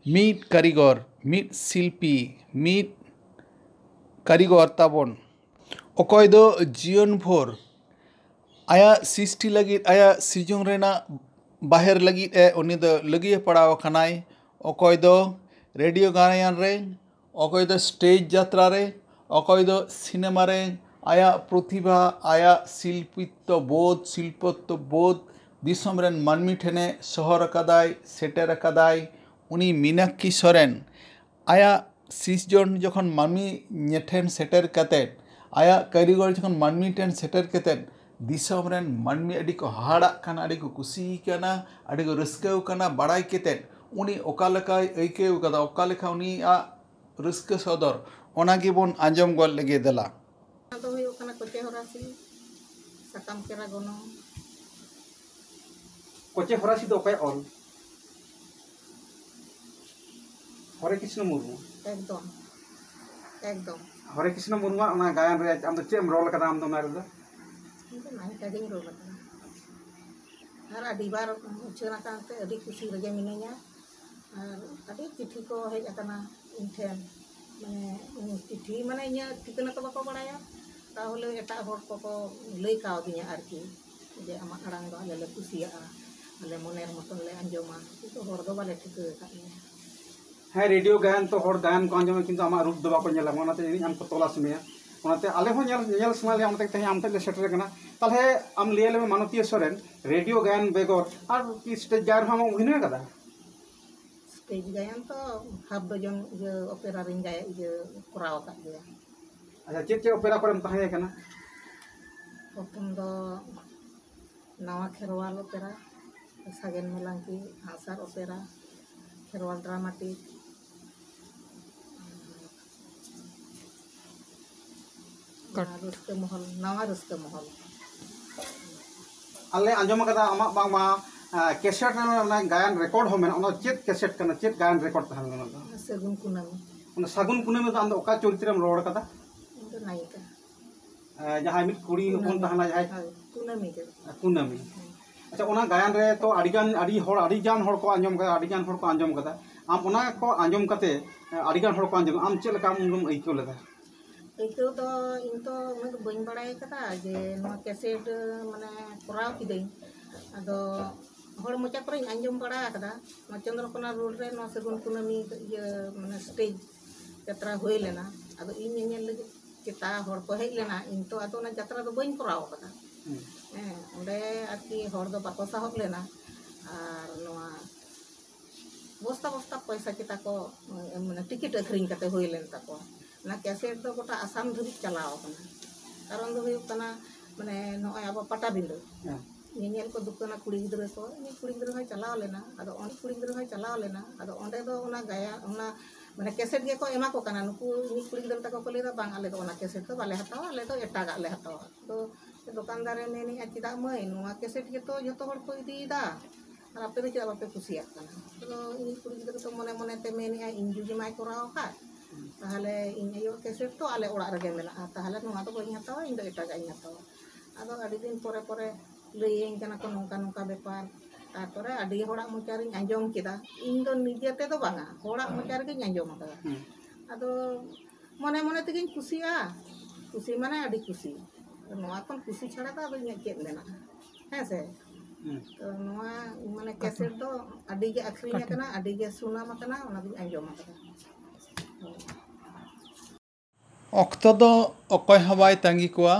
ᱢᱤᱫ ᱠᱟᱹᱨᱤᱜᱚᱨ, ᱢᱤᱫ ᱥᱤᱞᱯᱤ, ᱢᱤᱫ ᱠᱟᱹᱨᱤᱜᱚᱨ ᱛᱟᱵᱚᱱ, ᱚᱠᱚᱭ ᱫᱚ ᱡᱤᱭᱚᱱ ᱵᱷᱳᱨ ᱟᱭᱟᱜ ᱥᱨᱤᱥᱴᱤ ᱞᱟᱹᱜᱤᱫ, ᱟᱭᱟᱜ ᱥᱤᱨᱡᱚᱱ ᱨᱮᱱᱟᱜ ᱵᱟᱦᱮᱨ ᱞᱟᱹᱜᱤᱫ ᱮ, ᱩᱱᱤ ᱫᱚ ᱞᱟᱹᱜᱤᱭᱟᱹ ᱯᱟᱲᱟᱣ ᱟᱠᱟᱱᱟᱭ᱾ ᱚᱠᱚᱭ ᱫᱚ ᱨᱮᱰᱤᱭᱳ ᱜᱟᱭᱟᱱ ᱨᱮ, ᱚᱠᱚᱭ ᱫᱚ ᱥᱴᱮᱡᱽ ᱡᱟᱛᱨᱟ ᱨᱮ, ᱚᱠᱚᱭ ᱫᱚ ᱥᱤᱱᱮᱢᱟ ᱨᱮ᱾ ᱟᱭᱟᱜ ᱯᱨᱚᱛᱤᱵᱷᱟ, ᱟᱭᱟᱜ ᱥᱤᱞᱯᱤᱛᱛᱚ ᱵᱳᱫᱷ, ᱥᱤᱞᱯᱚᱛᱛᱚ ᱵᱳᱫᱷ ᱫᱤᱥᱚᱢ ᱨᱮᱱ ᱢᱟᱹᱱᱢᱤ ᱴᱷᱮᱱᱮ ᱥᱚᱦᱚᱨ ᱟᱠᱟᱫᱟᱭ, ᱥᱮᱴᱮᱨ ᱟᱠᱟᱫᱟᱭ᱾ ᱩᱱᱤ ᱢᱤᱱᱟᱠᱠᱷᱤ ᱥᱚᱨᱮᱱ ᱟᱭᱟᱜ ᱥᱤᱨᱡᱚᱱ ᱡᱚᱠᱷᱚᱱ ᱢᱟᱹᱱᱢᱤ ᱴᱷᱮᱱ ᱥᱮᱴᱮᱨ ᱠᱟᱛᱮᱫ, ᱟᱭᱟᱜ ᱠᱟᱹᱨᱤᱜᱚᱞ ᱡᱚᱠᱷᱚᱱ ᱢᱟᱹᱱᱢᱤ ᱴᱷᱮᱱ ᱥᱮᱴᱮᱨ ᱠᱟᱛᱮᱫ, ᱫᱤᱥᱚᱢ ᱨᱮᱱ ᱢᱟᱹᱱᱢᱤ ᱟᱹᱰᱤ ᱠᱚ ᱦᱟᱦᱟᱲᱟᱜ ᱠᱟᱱᱟ, ᱟᱹᱰᱤ ᱠᱚ ᱠᱩᱥᱤ ᱠᱟᱱᱟ, ᱟᱹᱰᱤ ᱠᱚ ᱨᱟᱹᱥᱠᱟᱹᱣ ᱠᱟᱱᱟ᱾ ᱵᱟᱲᱟᱭ ᱠᱟᱛᱮᱫ ᱩᱱᱤ ᱚᱠᱟ ᱞᱮᱠᱟᱭ ᱟᱹᱭᱠᱟᱹᱣ ᱠᱟᱫᱟ, ᱚᱠᱟ ᱞᱮᱠᱟ ᱩᱱᱤᱭᱟᱜ ᱨᱟᱹᱥᱠᱟᱹ ᱥᱚᱫᱚᱨ, ᱚᱱᱟ ᱜᱮᱵᱚᱱ ᱟᱸᱡᱚᱢ ᱜᱚᱫ ᱞᱮᱜᱮ ᱫᱮᱞᱟ᱾ ᱚᱱᱟ ᱫᱚ ᱦᱩᱭᱩᱜ ᱠᱟᱱᱟ ᱠᱚᱪᱮ ᱦᱚᱨᱟᱥᱤ, ᱥᱟᱠᱟᱢ ᱠᱮᱨᱟ ᱜᱚᱱᱚᱝ᱾ ᱠᱚᱪᱮ ᱦᱚᱨᱟᱥᱤ ᱫᱚ ᱚᱠᱚᱭᱟᱜ ᱚᱞ? ᱦᱚᱨᱮ ᱠᱨᱤᱥᱱᱚ ᱢᱩᱨᱢᱩ᱾ ᱮᱠᱫᱚᱢ, ᱮᱠᱫᱚᱢ᱾ ᱦᱚᱨᱮ ᱠᱨᱤᱥᱱᱚ ᱢᱩᱨᱢᱩᱣᱟᱜ ᱚᱱᱟ ᱜᱟᱭᱟᱱ ᱨᱮ ᱟᱢ ᱫᱚ ᱪᱮᱫ ᱮᱢ ᱨᱚᱞ ᱟᱠᱟᱫᱟ ᱟᱢ ᱫᱚ ᱚᱱᱟ ᱨᱮᱫᱚ? ᱤᱧ ᱫᱚ ᱱᱟᱭᱤᱠᱟ ᱜᱤᱧ ᱨᱚᱞ ᱟᱠᱟᱫᱟ᱾ ᱟᱨ ᱟᱹᱰᱤ ᱵᱟᱨ ᱩᱪᱷᱟᱹᱱ ᱟᱠᱟᱱ ᱛᱮ ᱟᱹᱰᱤ ᱠᱩᱥᱤ ᱨᱮᱜᱮ ᱢᱤᱱᱟᱹᱧᱟ᱾ ᱟᱨ ᱟᱹᱰᱤ ᱪᱤᱴᱷᱤ ᱠᱚ ᱦᱮᱡ ᱟᱠᱟᱱᱟ ᱤᱧ ᱴᱷᱮᱱ, ᱢᱟᱱᱮ ᱪᱤᱴᱷᱤ ᱢᱟᱱᱮ ᱤᱧᱟᱹᱜ ᱴᱷᱤᱠᱟᱹᱱᱟ ᱠᱚ ᱵᱟᱠᱚ ᱵᱟᱲᱟᱭᱟ, ᱛᱟᱦᱚᱞᱮ ᱮᱴᱟᱜ ᱦᱚᱲ ᱠᱚᱠᱚ ᱞᱟᱹᱭ ᱠᱟᱣᱫᱤᱧᱟ ᱟᱨᱠᱤ, ᱡᱮ ᱟᱢᱟᱜ ᱟᱲᱟᱝ ᱫᱚ ᱟᱞᱮ ᱞᱮ ᱠᱩᱥᱤᱭᱟᱜᱼᱟ, ᱟᱞᱮ ᱢᱚᱱᱮᱨ ᱢᱚᱛᱚᱱ ᱞᱮ ᱟᱸᱡᱚᱢᱟ, ᱠᱤᱱᱛᱩ ᱦᱚᱲ ᱫᱚ ᱵᱟᱞᱮ ᱴᱷᱤᱠᱟᱹ ᱟᱠᱟᱫ ᱢᱮᱭᱟ᱾ ᱦᱮᱸ, ᱨᱮᱰᱤᱭᱳ ᱜᱟᱭᱟᱱ ᱛᱚ ᱦᱚᱲ ᱜᱟᱭᱟᱱ ᱠᱚ ᱟᱸᱡᱚᱢᱟ, ᱠᱤᱱᱛᱩ ᱟᱢᱟᱜ ᱨᱩᱯ ᱫᱚ ᱵᱟᱠᱚ ᱧᱮᱞᱟ, ᱚᱱᱟᱛᱮ ᱡᱟᱹᱱᱤᱡ ᱟᱢ ᱠᱚ ᱛᱚᱞᱟᱥ ᱢᱮᱭᱟ᱾ ᱚᱱᱟᱛᱮ ᱟᱞᱮ ᱦᱚᱸ ᱧᱮᱞ, ᱧᱮᱞ ᱥᱟᱱᱟ ᱞᱮᱭᱟ, ᱚᱱᱟᱛᱮ ᱛᱮᱦᱮᱧ ᱟᱢ ᱴᱷᱮᱱ ᱞᱮ ᱥᱮᱴᱮᱨ ᱟᱠᱟᱱᱟ᱾ ᱛᱟᱦᱚᱞᱮ ᱟᱢ ᱞᱟᱹᱭ ᱟᱞᱮ ᱢᱮ, ᱢᱟᱱᱚᱛᱤᱭᱟᱹ ᱥᱚᱨᱮᱱ, ᱨᱮᱰᱤᱭᱳ ᱜᱟᱭᱟᱱ ᱵᱮᱜᱚᱨ ᱟᱨ ᱠᱤ ᱥᱴᱮᱡ ᱜᱟᱭᱟᱱ ᱦᱚᱸ ᱚᱵᱷᱤᱱᱚᱭ ᱟᱠᱟᱫᱟ? ᱥᱴᱮᱡ ᱜᱟᱭᱟᱱ ᱛᱚ ᱦᱟᱯ ᱰᱚᱡᱚᱱ ᱤᱭᱟᱹ ᱚᱯᱮᱨᱟ ᱨᱤᱧ ᱜᱟᱭ-, ᱤᱭᱟᱹ ᱠᱚᱨᱟᱣ ᱟᱠᱟᱫ ᱜᱮᱭᱟ᱾ ᱟᱪᱪᱷᱟ, ᱪᱮᱫ ᱪᱮᱫ ᱚᱯᱮᱨᱟ ᱠᱚᱨᱮᱢ ᱛᱟᱦᱮᱸ ᱠᱟᱱᱟ? ᱯᱨᱚᱛᱷᱚᱢ ᱫᱚ ᱱᱟᱣᱟ ᱠᱷᱮᱨᱣᱟᱞ ᱚᱯᱮᱨᱟ, ᱥᱟᱜᱮᱱ ᱢᱮᱞᱟᱝᱠᱤ, ᱟᱸᱜᱼᱥᱟᱨ ᱚᱯᱮᱨᱟ, ᱠᱷᱮᱨᱣᱟᱞ ᱰᱨᱟᱢᱟᱴᱤᱠ, ᱱᱟᱣᱟ ᱨᱟᱹᱥᱠᱟᱹ ᱢᱚᱦᱚᱞ, ᱱᱟᱣᱟ ᱨᱟᱹᱥᱠᱟᱹ ᱢᱚᱦᱚᱞ᱾ ᱟᱞᱮ ᱟᱸᱡᱚᱢ ᱟᱠᱟᱫᱟ ᱟᱢᱟᱜ ᱵᱟᱝᱢᱟ, ᱟᱸ, ᱠᱮᱥᱮᱴ ᱨᱮ ᱚᱱᱟ ᱜᱟᱭᱟᱱ ᱨᱮᱠᱚᱨᱰ ᱦᱚᱸ ᱢᱮᱱᱟᱜᱼᱟ, ᱚᱱᱟ ᱪᱮᱫ ᱠᱮᱥᱮᱴ ᱠᱟᱱᱟ, ᱪᱮᱫ ᱜᱟᱭᱟᱱ ᱨᱮᱠᱚᱨᱰ ᱛᱟᱦᱮᱸ ᱞᱮᱱᱟ ᱚᱱᱟ ᱫᱚ? ᱥᱟᱹᱜᱩᱱ ᱠᱩᱱᱟᱹᱢᱤ᱾ ᱚᱱᱟ ᱥᱟᱹᱜᱩᱱ ᱠᱩᱱᱟᱹᱢᱤ ᱫᱚ ᱟᱢ ᱫᱚ ᱚᱠᱟ ᱪᱚᱨᱤᱛ ᱨᱮᱢ ᱨᱚᱲ ᱠᱟᱫᱟ? ᱤᱧ ᱫᱚ ᱱᱟᱭᱤᱠᱟ᱾ ᱟᱸ, ᱡᱟᱦᱟᱸᱭ ᱢᱤᱫ ᱠᱩᱲᱤ ᱦᱚᱯᱚᱱ ᱠᱩᱱᱟᱹᱢᱤ᱾ ᱛᱟᱦᱮᱱᱟ, ᱡᱟᱦᱟᱸᱭ ᱦᱳᱭ, ᱠᱩᱱᱟᱹᱢᱤ ᱜᱮ᱾ ᱠᱩᱱᱟᱹᱢᱤ᱾ ᱦᱮᱸ᱾ ᱟᱪᱪᱷᱟ, ᱚᱱᱟ ᱜᱟᱭᱟᱱ ᱨᱮ ᱛᱚ ᱟᱹᱰᱤᱜᱟᱱ, ᱟᱹᱰᱤ ᱦᱚᱲ, ᱟᱹᱰᱤᱜᱟᱱ ᱦᱚᱲ ᱠᱚ ᱟᱸᱡᱚᱢ ᱠᱟᱫᱟ, ᱟᱹᱰᱤᱜᱟᱱ ᱦᱚᱲ ᱠᱚ ᱟᱸᱡᱚᱢ ᱠᱟᱫᱟ᱾ ᱟᱢ ᱚᱱᱟ ᱠᱚ ᱟᱸᱡᱚᱢ ᱠᱟᱛᱮ, ᱟᱹᱰᱤᱜᱟᱱ ᱦᱚᱲ ᱠᱚ ᱟᱸᱡᱚᱢ, ᱟᱢ ᱪᱮᱫ ᱞᱮᱠᱟᱢ ᱟᱹᱭᱠᱟᱹᱣ ᱞᱮᱫᱟ? ᱟᱹᱭᱠᱟᱹᱣ ᱫᱚ ᱤᱧ ᱛᱚ ᱩᱱᱟᱹᱜ ᱫᱚ ᱵᱟᱹᱧ ᱵᱟᱲᱟᱭ ᱠᱟᱫᱟ ᱡᱮ ᱱᱚᱣᱟ ᱠᱮᱥᱮᱴ, ᱢᱟᱱᱮ, ᱠᱚᱨᱟᱣ ᱠᱤᱫᱟᱹᱧ᱾ ᱟᱫᱚ ᱦᱚᱲ ᱢᱚᱪᱟ ᱠᱚᱨᱮᱧ ᱟᱸᱡᱚᱢ ᱵᱟᱲᱟ ᱟᱠᱟᱫᱟ, ᱱᱚᱣᱟ ᱪᱚᱱᱫᱨᱚᱠᱳᱱᱟ ᱨᱳᱰ ᱨᱮ ᱱᱚᱣᱟ ᱥᱟᱹᱜᱩᱱ ᱠᱩᱱᱟᱹᱢᱤ ᱤᱭᱟᱹ, ᱢᱟᱱᱮ, ᱥᱴᱮᱡᱽ ᱡᱟᱛᱨᱟ ᱦᱩᱭ ᱞᱮᱱᱟ᱾ ᱟᱫᱚ ᱤᱧ ᱧᱮᱧᱮᱞ ᱞᱟᱹᱜᱤᱫ ᱪᱮᱛᱟ ᱦᱚᱲ ᱠᱚ ᱦᱮᱡ ᱞᱮᱱᱟ, ᱤᱧ ᱛᱚ ᱟᱫᱚ ᱚᱱᱟ ᱡᱟᱛᱨᱟ ᱫᱚ ᱵᱟᱹᱧ ᱠᱚᱨᱟᱣ ᱟᱠᱟᱫᱟ᱾ ᱦᱮᱸ, ᱚᱸᱰᱮ ᱟᱨᱠᱤ ᱦᱚᱲ ᱫᱚ ᱵᱟᱠᱚ ᱥᱟᱦᱚᱵ ᱞᱮᱱᱟ᱾ ᱟᱨ ᱱᱚᱣᱟ ᱵᱚᱥᱛᱟ ᱵᱚᱥᱛᱟ ᱯᱚᱭᱥᱟ ᱪᱮᱛᱟ ᱠᱚ, ᱢᱟᱱᱮ, ᱴᱤᱠᱤᱴ ᱟᱹᱠᱷᱨᱤᱧ ᱠᱟᱛᱮ ᱦᱩᱭ ᱞᱮᱱ ᱛᱟᱠᱚᱣᱟ᱾ ᱚᱱᱟ ᱠᱮᱥᱮᱴ ᱫᱚ ᱜᱚᱴᱟ ᱟᱥᱟᱢ ᱫᱷᱟᱹᱵᱤᱡ ᱪᱟᱞᱟᱣ ᱟᱠᱟᱱᱟ᱾ ᱠᱟᱨᱚᱱ ᱫᱚ ᱦᱩᱭᱩᱜ ᱠᱟᱱᱟ, ᱢᱟᱱᱮ, ᱱᱚᱜᱼᱚᱭ ᱟᱵᱚ ᱯᱟᱴᱟᱵᱤᱸᱫᱟᱹ ᱦᱮᱸ᱾ ᱧᱮᱧᱮᱞ ᱠᱚ ᱫᱩᱠᱟᱹᱱᱟ ᱠᱩᱲᱤ ᱜᱤᱫᱽᱨᱟᱹ ᱠᱚ, ᱤᱧᱤᱡ ᱠᱩᱲᱤ ᱜᱤᱫᱽᱨᱟᱹ ᱦᱚᱸᱭ ᱪᱟᱞᱟᱣ ᱞᱮᱱᱟ᱾ ᱟᱫᱚ ᱚᱸᱰᱮ ᱠᱩᱲᱤ ᱜᱤᱫᱽᱨᱟᱹ ᱦᱚᱸᱭ ᱪᱟᱞᱟᱣ ᱞᱮᱱᱟ᱾ ᱟᱫᱚ ᱚᱸᱰᱮ ᱫᱚ ᱚᱱᱟ ᱜᱟᱭᱟᱱ, ᱚᱱᱟ, ᱢᱟᱱᱮ, ᱠᱮᱥᱮᱴ ᱜᱮᱠᱚ ᱮᱢᱟ ᱠᱚ ᱠᱟᱱᱟ᱾ ᱱᱩᱠᱩ ᱤᱧᱤᱡ ᱠᱩᱲᱤ ᱜᱤᱫᱽᱨᱟᱹ ᱛᱟᱠᱚ ᱠᱚ ᱞᱟᱹᱭᱫᱟ, "ᱵᱟᱝ, ᱟᱞᱮ ᱫᱚ ᱚᱱᱟ ᱠᱮᱥᱮᱴ ᱫᱚ ᱵᱟᱞᱮ ᱦᱟᱛᱟᱣᱟ, ᱟᱞᱮ ᱫᱚ ᱮᱴᱟᱜᱟᱜ ᱞᱮ ᱦᱟᱛᱟᱣᱟ᱾" ᱟᱫᱚ ᱫᱚᱠᱟᱱᱫᱟᱨᱮ ᱢᱮᱱᱮᱫᱼᱟ, "ᱪᱮᱫᱟᱜ ᱢᱟᱹᱭ, ᱱᱚᱣᱟ ᱠᱮᱥᱮᱴ ᱜᱮᱛᱚ ᱡᱚᱛᱚ ᱦᱚᱲ ᱠᱚ ᱤᱫᱤᱭᱮᱫᱟ, ᱟᱨ ᱟᱯᱮ ᱫᱚ ᱪᱮᱫᱟᱜ ᱵᱟᱯᱮ ᱠᱩᱥᱤᱭᱟᱜ ᱠᱟᱱᱟ?" ᱟᱫᱚ ᱤᱧᱤᱡ ᱠᱩᱲᱤ ᱜᱤᱫᱽᱨᱟᱹ ᱫᱚ ᱢᱚᱱᱮ ᱢᱚᱱᱮ ᱛᱮ ᱢᱮᱱᱮᱫᱼᱟ, "ᱤᱧ ᱡᱩᱫᱤ ᱢᱟᱭ ᱠᱚᱨᱟᱣ ᱟᱠᱟᱫ, ᱛᱟᱦᱚᱞᱮ ᱤᱧ ᱟᱭᱳᱣᱟᱜ ᱠᱮᱥᱮᱴ ᱛᱚ ᱟᱞᱮ ᱚᱲᱟᱜ ᱨᱮᱜᱮ ᱢᱮᱱᱟᱜᱼᱟ, ᱛᱟᱦᱚᱞᱮ ᱱᱚᱣᱟ ᱫᱚ ᱵᱟᱹᱧ ᱦᱟᱛᱟᱣᱟ, ᱤᱧ ᱫᱚ ᱮᱴᱟᱜᱟᱜ ᱤᱧ ᱦᱟᱛᱟᱣᱟ᱾" ᱟᱫᱚ ᱟᱹᱰᱤ ᱫᱤᱱ ᱯᱚᱨᱮ ᱯᱚᱨᱮ ᱞᱟᱹᱭᱟᱹᱧ ᱠᱟᱱᱟ ᱠᱚ ᱱᱚᱝᱠᱟ ᱱᱚᱝᱠᱟ ᱵᱮᱯᱟᱨ᱾ ᱛᱟᱨᱯᱚᱨᱮ ᱟᱹᱰᱤ ᱦᱚᱲᱟᱜ ᱢᱚᱪᱟ ᱨᱤᱧ ᱟᱸᱡᱚᱢ ᱠᱮᱫᱟ, ᱤᱧ ᱫᱚ ᱱᱤᱡᱮ ᱛᱮᱫᱚ ᱵᱟᱝᱟ, ᱦᱚᱲᱟᱜ ᱢᱚᱪᱟ ᱨᱮᱜᱤᱧ ᱟᱸᱡᱚᱢ ᱟᱠᱟᱫᱟ᱾ ᱦᱩᱸ᱾ ᱟᱫᱚ ᱢᱚᱱᱮ ᱢᱚᱱᱮ ᱛᱮᱜᱤᱧ ᱠᱩᱥᱤᱜᱼᱟ, ᱠᱩᱥᱤ ᱢᱟᱱᱮ ᱟᱹᱰᱤ ᱠᱩᱥᱤ᱾ ᱱᱚᱣᱟ ᱠᱷᱚᱱ ᱠᱩᱥᱤ ᱪᱷᱟᱲᱟ ᱫᱚ ᱟᱫᱚ ᱤᱧᱟᱹᱜ ᱪᱮᱫ ᱢᱮᱱᱟᱜᱼᱟ? ᱦᱮᱸ ᱥᱮ? ᱛᱚ ᱱᱚᱣᱟ ᱢᱟᱱᱮ ᱠᱮᱥᱮᱴ ᱫᱚ ᱟᱹᱰᱤ ᱜᱮ ᱟᱹᱠᱷᱨᱤᱧ ᱟᱠᱟᱱᱟ, ᱟᱹᱰᱤ ᱜᱮ ᱥᱩᱱᱟᱢ ᱟᱠᱟᱱᱟ, ᱚᱱᱟ ᱫᱚᱧ ᱟᱸᱡᱚᱢ ᱟᱠᱟᱫᱟ᱾ ᱚᱠᱛᱚ ᱫᱚ ᱚᱠᱚᱭ ᱦᱚᱸ ᱵᱟᱭ ᱛᱟᱺᱜᱤ ᱠᱚᱣᱟ᱾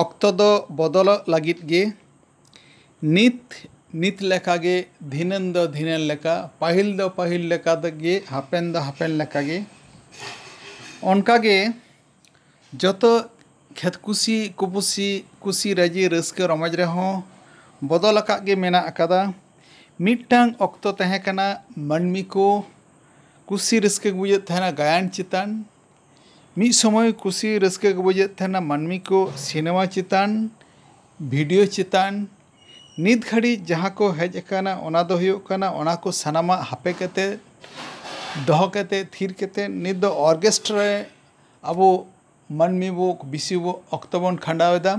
ᱚᱠᱛᱚ ᱫᱚ ᱵᱚᱫᱚᱞᱚᱜ ᱞᱟᱹᱜᱤᱫ ᱜᱮ᱾ ᱱᱤᱛ ᱱᱤᱛ ᱞᱮᱠᱟᱜᱮ, ᱫᱷᱤᱱᱟᱹᱱ ᱫᱚ ᱫᱷᱤᱱᱟᱹᱱ ᱞᱮᱠᱟ, ᱯᱟᱹᱦᱤᱞ ᱫᱚ ᱯᱟᱹᱦᱤᱞ ᱞᱮᱠᱟ ᱜᱮ, ᱦᱟᱯᱮᱱ ᱫᱚ ᱦᱟᱯᱮᱱ ᱞᱮᱠᱟᱜᱮ᱾ ᱚᱱᱠᱟᱜᱮ ᱡᱚᱛᱚ ᱠᱷᱮᱛ ᱠᱩᱥᱤ ᱠᱩᱯᱩᱥᱤ, ᱠᱩᱥᱤ ᱨᱟᱹᱡᱤ ᱨᱟᱹᱥᱠᱟᱹ ᱨᱚᱢᱚᱡᱽ ᱨᱮᱦᱚᱸ ᱵᱚᱫᱚᱞ ᱟᱠᱟᱫ ᱜᱮ ᱢᱮᱱᱟᱜ ᱟᱠᱟᱫᱟ᱾ ᱢᱤᱫᱴᱟᱝ ᱚᱠᱛᱚ ᱛᱟᱦᱮᱸ ᱠᱟᱱᱟ, ᱢᱟᱹᱱᱢᱤ ᱠᱚ ᱠᱩᱥᱤ ᱨᱟᱹᱥᱠᱟᱹ ᱠᱚ ᱵᱩᱡᱷᱟᱹᱣᱮᱫ ᱛᱟᱦᱮᱱᱟ ᱜᱟᱭᱟᱱ ᱪᱮᱛᱟᱱ, ᱢᱤᱫ ᱥᱚᱢᱚᱭ ᱠᱩᱥᱤ ᱨᱟᱹᱥᱠᱟᱹ ᱠᱚ ᱵᱩᱡᱷᱟᱹᱣᱮᱫ ᱛᱟᱦᱮᱱᱟ ᱢᱟᱹᱱᱢᱤ ᱠᱚ ᱥᱤᱱᱮᱢᱟ ᱪᱮᱛᱟᱱ, ᱵᱷᱤᱰᱤᱭᱳ ᱪᱮᱛᱟᱱ᱾ ᱱᱤᱛ ᱜᱷᱟᱹᱲᱤᱡ ᱡᱟᱦᱟᱸ ᱠᱚ ᱦᱮᱡ ᱟᱠᱟᱱᱟ, ᱚᱱᱟ ᱫᱚ ᱦᱩᱭᱩᱜ ᱠᱟᱱᱟ, ᱚᱱᱟ ᱠᱚ ᱥᱟᱱᱟᱢᱟᱜ ᱦᱟᱯᱮ ᱠᱟᱛᱮ, ᱫᱚᱦᱚ ᱠᱟᱛᱮ, ᱛᱷᱤᱨ ᱠᱟᱛᱮ, ᱱᱤᱛ ᱫᱚ ᱚᱨᱜᱮᱥᱴᱨᱟ ᱨᱮ ᱟᱵᱚ ᱢᱟᱹᱱᱢᱤ ᱵᱚ ᱵᱮᱥᱤ ᱵᱚ ᱚᱠᱛᱚ ᱵᱚᱱ ᱠᱷᱟᱸᱰᱟᱣ ᱮᱫᱟ᱾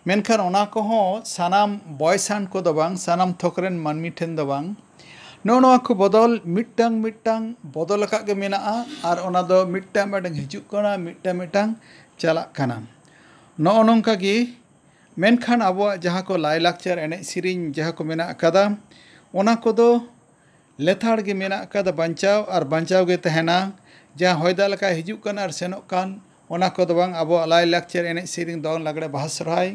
ᱢᱮᱱᱠᱷᱟᱱ ᱚᱱᱟ ᱠᱚᱦᱚᱸ ᱥᱟᱱᱟᱢ ᱵᱚᱭᱮᱥᱟᱱ ᱠᱚᱫᱚ ᱵᱟᱝ, ᱥᱟᱱᱟᱢ ᱛᱷᱚᱠ ᱨᱮᱱ ᱢᱟᱹᱱᱢᱤ ᱴᱷᱮᱱ ᱫᱚ ᱵᱟᱝ᱾ ᱱᱚᱜᱼᱚ ᱱᱚᱣᱟ ᱠᱚ ᱵᱚᱫᱚᱞ ᱢᱤᱫᱴᱟᱝ ᱢᱤᱫᱴᱟᱝ ᱵᱚᱫᱚᱞ ᱟᱠᱟᱫ ᱜᱮ ᱢᱮᱱᱟᱜᱼᱟ, ᱟᱨ ᱚᱱᱟ ᱫᱚ ᱢᱤᱫᱴᱟᱝ ᱢᱤᱫᱴᱟᱝ ᱦᱤᱡᱩᱜ ᱠᱟᱱᱟ, ᱢᱤᱫᱴᱟᱝ ᱢᱤᱫᱴᱟᱝ ᱪᱟᱞᱟᱜ ᱠᱟᱱᱟ᱾ ᱱᱚᱜᱼᱚ ᱱᱚᱝᱠᱟ ᱜᱮ᱾ ᱢᱮᱱᱠᱷᱟᱱ ᱟᱵᱚᱣᱟᱜ ᱡᱟᱦᱟᱸ ᱠᱚ ᱞᱟᱭᱼᱞᱟᱠᱪᱟᱨ, ᱮᱱᱮᱡ ᱥᱮᱨᱮᱧ ᱡᱟᱦᱟᱸ ᱠᱚ ᱢᱮᱱᱟᱜ ᱟᱠᱟᱫᱟ, ᱚᱱᱟ ᱠᱚᱫᱚ ᱞᱮᱛᱟᱲ ᱜᱮ ᱢᱮᱱᱟᱜ ᱟᱠᱟᱫᱟ, ᱵᱟᱧᱪᱟᱣ ᱟᱨ ᱵᱟᱧᱪᱟᱣ ᱜᱮ ᱛᱟᱦᱮᱱᱟ᱾ ᱡᱟᱦᱟᱸ ᱦᱚᱭ ᱫᱟᱜ ᱞᱮᱠᱟ ᱦᱤᱡᱩᱜ ᱠᱟᱱᱟ ᱟᱨ ᱥᱮᱱᱚᱜ ᱠᱟᱱ, ᱚᱱᱟ ᱠᱚᱫᱚ ᱵᱟᱝ᱾ ᱟᱵᱚᱣᱟᱜ ᱞᱟᱭᱼᱞᱟᱠᱪᱟᱨ, ᱮᱱᱮᱡ ᱥᱮᱨᱮᱧ, ᱫᱚᱝ, ᱞᱟᱜᱽᱲᱮ, ᱵᱟᱦᱟ, ᱥᱚᱨᱦᱟᱭ,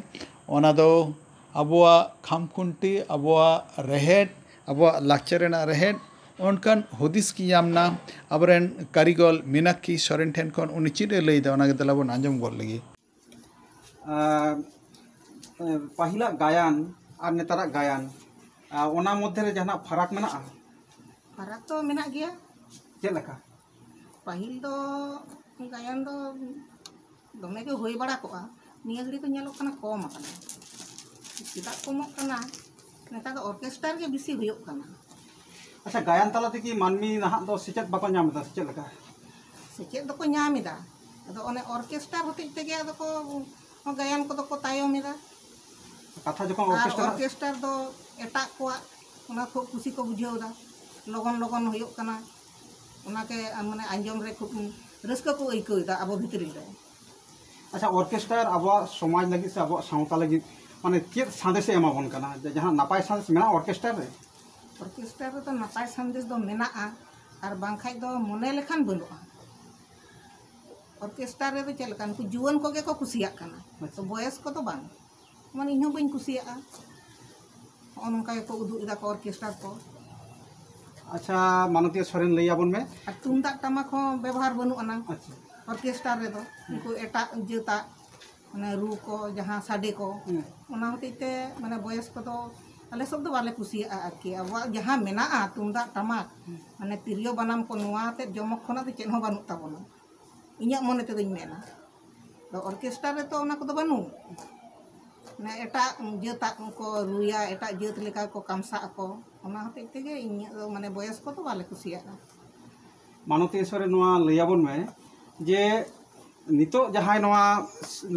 ᱚᱱᱟ ᱫᱚ ᱟᱵᱚᱣᱟᱜ ᱠᱷᱟᱢᱠᱷᱩᱱᱴᱤ, ᱟᱵᱚᱣᱟᱜ ᱨᱮᱦᱮᱫ, ᱟᱵᱚᱣᱟᱜ ᱞᱟᱠᱪᱟᱨ ᱨᱮᱱᱟᱜ ᱨᱮᱦᱮᱫ᱾ ᱚᱱᱠᱟᱱ ᱦᱩᱫᱤᱥ ᱜᱮ ᱧᱟᱢ ᱮᱱᱟ ᱟᱵᱚᱨᱮᱱ ᱠᱟᱹᱨᱤᱜᱚᱞ ᱢᱤᱱᱟᱠᱠᱷᱤ ᱥᱚᱨᱮᱱ ᱴᱷᱮᱱ ᱠᱷᱚᱱ᱾ ᱩᱱᱤ ᱪᱮᱫ ᱮ ᱞᱟᱹᱭᱫᱟ, ᱚᱱᱟ ᱜᱮ ᱫᱮᱞᱟ ᱵᱚᱱ ᱟᱸᱡᱚᱢ ᱜᱚᱫ ᱞᱮᱜᱮ᱾ ᱟᱨ, ᱮ, ᱯᱟᱹᱦᱤᱞᱟᱜ ᱜᱟᱭᱟᱱ ᱟᱨ ᱱᱮᱛᱟᱨᱟᱜ ᱜᱟᱭᱟᱱ, ᱟᱨ ᱚᱱᱟ ᱢᱚᱫᱽᱫᱷᱮ ᱨᱮ ᱡᱟᱦᱟᱱᱟᱜ ᱯᱷᱟᱨᱟᱠ ᱢᱮᱱᱟᱜᱼᱟ? ᱯᱷᱟᱨᱟᱠ ᱫᱚ ᱢᱮᱱᱟᱜ ᱜᱮᱭᱟ᱾ ᱪᱮᱫ ᱞᱮᱠᱟ? ᱯᱟᱹᱦᱤᱞ ᱫᱚ ᱜᱟᱭᱟᱱ ᱫᱚ ᱫᱚᱢᱮ ᱜᱮ ᱦᱩᱭ ᱵᱟᱲᱟ ᱠᱚᱜᱼᱟ, ᱱᱤᱭᱟᱹ ᱜᱷᱟᱹᱲᱤ ᱫᱚ ᱧᱮᱞᱚᱜ ᱠᱟᱱᱟ ᱠᱚᱢ ᱟᱠᱟᱱᱟ᱾ ᱪᱮᱫᱟᱜ ᱠᱚᱢᱚᱜ ᱠᱟᱱᱟ? ᱱᱮᱛᱟᱨ ᱫᱚ ᱚᱨᱠᱮᱥᱴᱟᱨ ᱜᱮ ᱵᱮᱥᱤ ᱦᱩᱭᱩᱜ ᱠᱟᱱᱟ᱾ ᱟᱪᱪᱷᱟ, ᱜᱟᱭᱟᱱ ᱛᱟᱞᱟ ᱛᱮᱜᱮ ᱢᱟᱹᱱᱢᱤ ᱱᱟᱦᱟᱜ ᱫᱚ ᱥᱮᱪᱮᱫ ᱵᱟᱠᱚ ᱧᱟᱢ ᱮᱫᱟ ᱥᱮ ᱪᱮᱫ ᱞᱮᱠᱟ? ᱥᱮᱪᱮᱫ ᱫᱚᱠᱚ ᱧᱟᱢ ᱮᱫᱟ, ᱟᱫᱚ ᱚᱱᱮ ᱚᱨᱠᱮᱥᱴᱟᱨ ᱦᱚᱛᱮᱡ ᱛᱮᱜᱮ ᱟᱫᱚ ᱠᱚ ᱜᱟᱭᱟᱱ ᱠᱚᱫᱚ ᱠᱚ ᱛᱟᱭᱚᱢ ᱮᱫᱟ᱾ ᱠᱟᱛᱷᱟ ᱡᱚᱠᱷᱚᱱ ᱟᱨ ᱚᱨᱠᱮᱥᱴᱟᱨ ᱚᱨᱠᱮᱥᱴᱟᱨ ᱫᱚ ᱮᱴᱟᱜ ᱠᱚᱣᱟᱜ, ᱚᱱᱟ ᱠᱷᱩᱵ ᱠᱩᱥᱤ ᱠᱚ ᱵᱩᱡᱷᱟᱹᱣ ᱮᱫᱟ, ᱞᱚᱜᱚᱱ ᱞᱚᱜᱚᱱ ᱦᱩᱭᱩᱜ ᱠᱟᱱᱟ, ᱚᱱᱟᱛᱮ ᱢᱟᱱᱮ ᱟᱸᱡᱚᱢ ᱨᱮ ᱠᱷᱩᱵ ᱨᱟᱹᱥᱠᱟᱹ ᱠᱚ ᱟᱹᱭᱠᱟᱹᱣ ᱮᱫᱟ ᱟᱵᱚ ᱵᱷᱤᱛᱨᱤ ᱨᱮ᱾ ᱟᱪᱪᱷᱟ, ᱚᱨᱠᱮᱥᱴᱟᱨ ᱟᱵᱚᱣᱟᱜ ᱥᱚᱢᱟᱡᱽ ᱞᱟᱹᱜᱤᱫ ᱥᱮ ᱟᱵᱚᱣᱟᱜ ᱥᱟᱶᱛᱟ ᱞᱟᱹᱜᱤᱫ ᱢᱟᱱᱮ ᱪᱮᱫ ᱥᱟᱸᱫᱮᱥᱮ ᱮᱢᱟᱵᱚᱱ ᱠᱟᱱᱟ? ᱡᱮ ᱡᱟᱦᱟᱸ ᱱᱟᱯᱟᱭ ᱥᱟᱸᱫᱮᱥ ᱢᱮᱱᱟᱜᱼᱟ ᱚᱨᱠᱮᱥᱴᱟᱨ ᱨᱮ? ᱚᱨᱠᱮᱥᱴᱟᱨ ᱨᱮᱫᱚ ᱱᱟᱯᱟᱭ ᱥᱟᱸᱫᱮᱥ ᱫᱚ ᱢᱮᱱᱟᱜᱼᱟ, ᱟᱨ ᱵᱟᱝᱠᱷᱟᱡ ᱫᱚ ᱢᱚᱱᱮ ᱞᱮᱠᱷᱟᱱ ᱵᱟᱹᱱᱩᱜᱼᱟ᱾ ᱚᱨᱠᱮᱥᱴᱟᱨ ᱨᱮᱫᱚ ᱪᱮᱫ ᱞᱮᱠᱟ, ᱱᱩᱠᱩ ᱡᱩᱣᱟᱹᱱ ᱠᱚᱜᱮ ᱠᱚ ᱠᱩᱥᱤᱭᱟᱜ ᱠᱟᱱᱟ, ᱛᱚ ᱵᱚᱭᱮᱥ ᱠᱚᱫᱚ ᱵᱟᱝ᱾ ᱢᱟᱱᱮ ᱤᱧ ᱦᱚᱸ ᱵᱟᱹᱧ ᱠᱩᱥᱤᱭᱟᱜᱼᱟ, ᱱᱚᱜᱼᱚ ᱱᱚᱝᱠᱟ ᱜᱮᱠᱚ ᱩᱫᱩᱜ ᱮᱫᱟ ᱠᱚ ᱚᱨᱠᱮᱥᱴᱟᱨ ᱠᱚ᱾ ᱟᱪᱪᱷᱟ, ᱢᱟᱱᱚᱛᱤᱭᱟᱹ ᱥᱚᱨᱮᱱ, ᱞᱟᱹᱭ ᱟᱵᱚᱱ ᱢᱮ᱾ ᱟᱨ ᱛᱩᱢᱫᱟᱜ ᱴᱟᱢᱟᱠ ᱦᱚᱸ ᱵᱮᱵᱚᱦᱟᱨ ᱵᱟᱹᱱᱩᱜ ᱟᱱᱟ ᱟᱪᱪᱷᱟ᱾ ᱚᱨᱠᱮᱥᱴᱟᱨ ᱨᱮᱫᱚ᱾ ᱩᱱᱠᱩ ᱮᱴᱟᱜ ᱡᱟᱹᱛᱟᱜ ᱢᱟᱱᱮ ᱨᱩ ᱠᱚ, ᱡᱟᱦᱟᱸ ᱥᱟᱰᱮ ᱠᱚ, ᱦᱩᱸ᱾ ᱚᱱᱟ ᱦᱚᱛᱮᱡ ᱛᱮ ᱢᱟᱱᱮ ᱵᱚᱭᱮᱥ ᱠᱚᱫᱚ ᱟᱞᱮ ᱥᱮᱫ ᱫᱚ ᱵᱟᱞᱮ ᱠᱩᱥᱤᱭᱟᱜᱼᱟ ᱟᱨᱠᱤ᱾ ᱟᱵᱚᱣᱟᱜ ᱡᱟᱦᱟᱸ ᱢᱮᱱᱟᱜᱼᱟ ᱛᱩᱢᱫᱟᱜ ᱴᱟᱢᱟᱠ, ᱢᱟᱱᱮ ᱛᱤᱨᱭᱳ ᱵᱟᱱᱟᱢ ᱠᱚ, ᱱᱚᱣᱟ ᱟᱛᱮᱫ ᱡᱚᱢᱚᱠ ᱠᱷᱚᱱᱟᱜ ᱫᱚ ᱪᱮᱫ ᱦᱚᱸ ᱵᱟᱹᱱᱩᱜ ᱛᱟᱵᱚᱱᱟ, ᱤᱧᱟᱹᱜ ᱢᱚᱱᱮ ᱛᱮᱫᱚᱧ ᱢᱮᱱᱟ᱾ ᱟᱫᱚ ᱚᱨᱠᱮᱥᱴᱟᱨ ᱨᱮᱛᱚ ᱚᱱᱟ ᱠᱚᱫᱚ ᱵᱟᱹᱱᱩᱜ, ᱢᱟᱱᱮ ᱮᱴᱟᱜ ᱡᱟᱹᱛᱟᱜ ᱠᱚ ᱨᱩᱭᱟ, ᱮᱴᱟᱜ ᱡᱟᱹᱛ ᱞᱮᱠᱟ ᱠᱚ ᱠᱟᱢᱥᱟᱜ ᱟᱠᱚ, ᱚᱱᱟ ᱦᱚᱛᱮᱡ ᱛᱮᱜᱮ ᱤᱧᱟᱹᱜ ᱫᱚ ᱢᱟᱱᱮ ᱵᱚᱭᱮᱥ ᱠᱚᱫᱚ ᱵᱟᱞᱮ ᱠᱩᱥᱤᱭᱟᱜᱼᱟ᱾ ᱢᱟᱱᱚᱛᱤᱭᱟᱹ ᱥᱚᱨᱮᱱ, ᱱᱚᱣᱟ ᱞᱟᱹᱭ ᱟᱵᱚᱱ ᱢᱮ ᱡᱮ ᱱᱤᱛᱚᱜ ᱡᱟᱦᱟᱸᱭ ᱱᱚᱣᱟ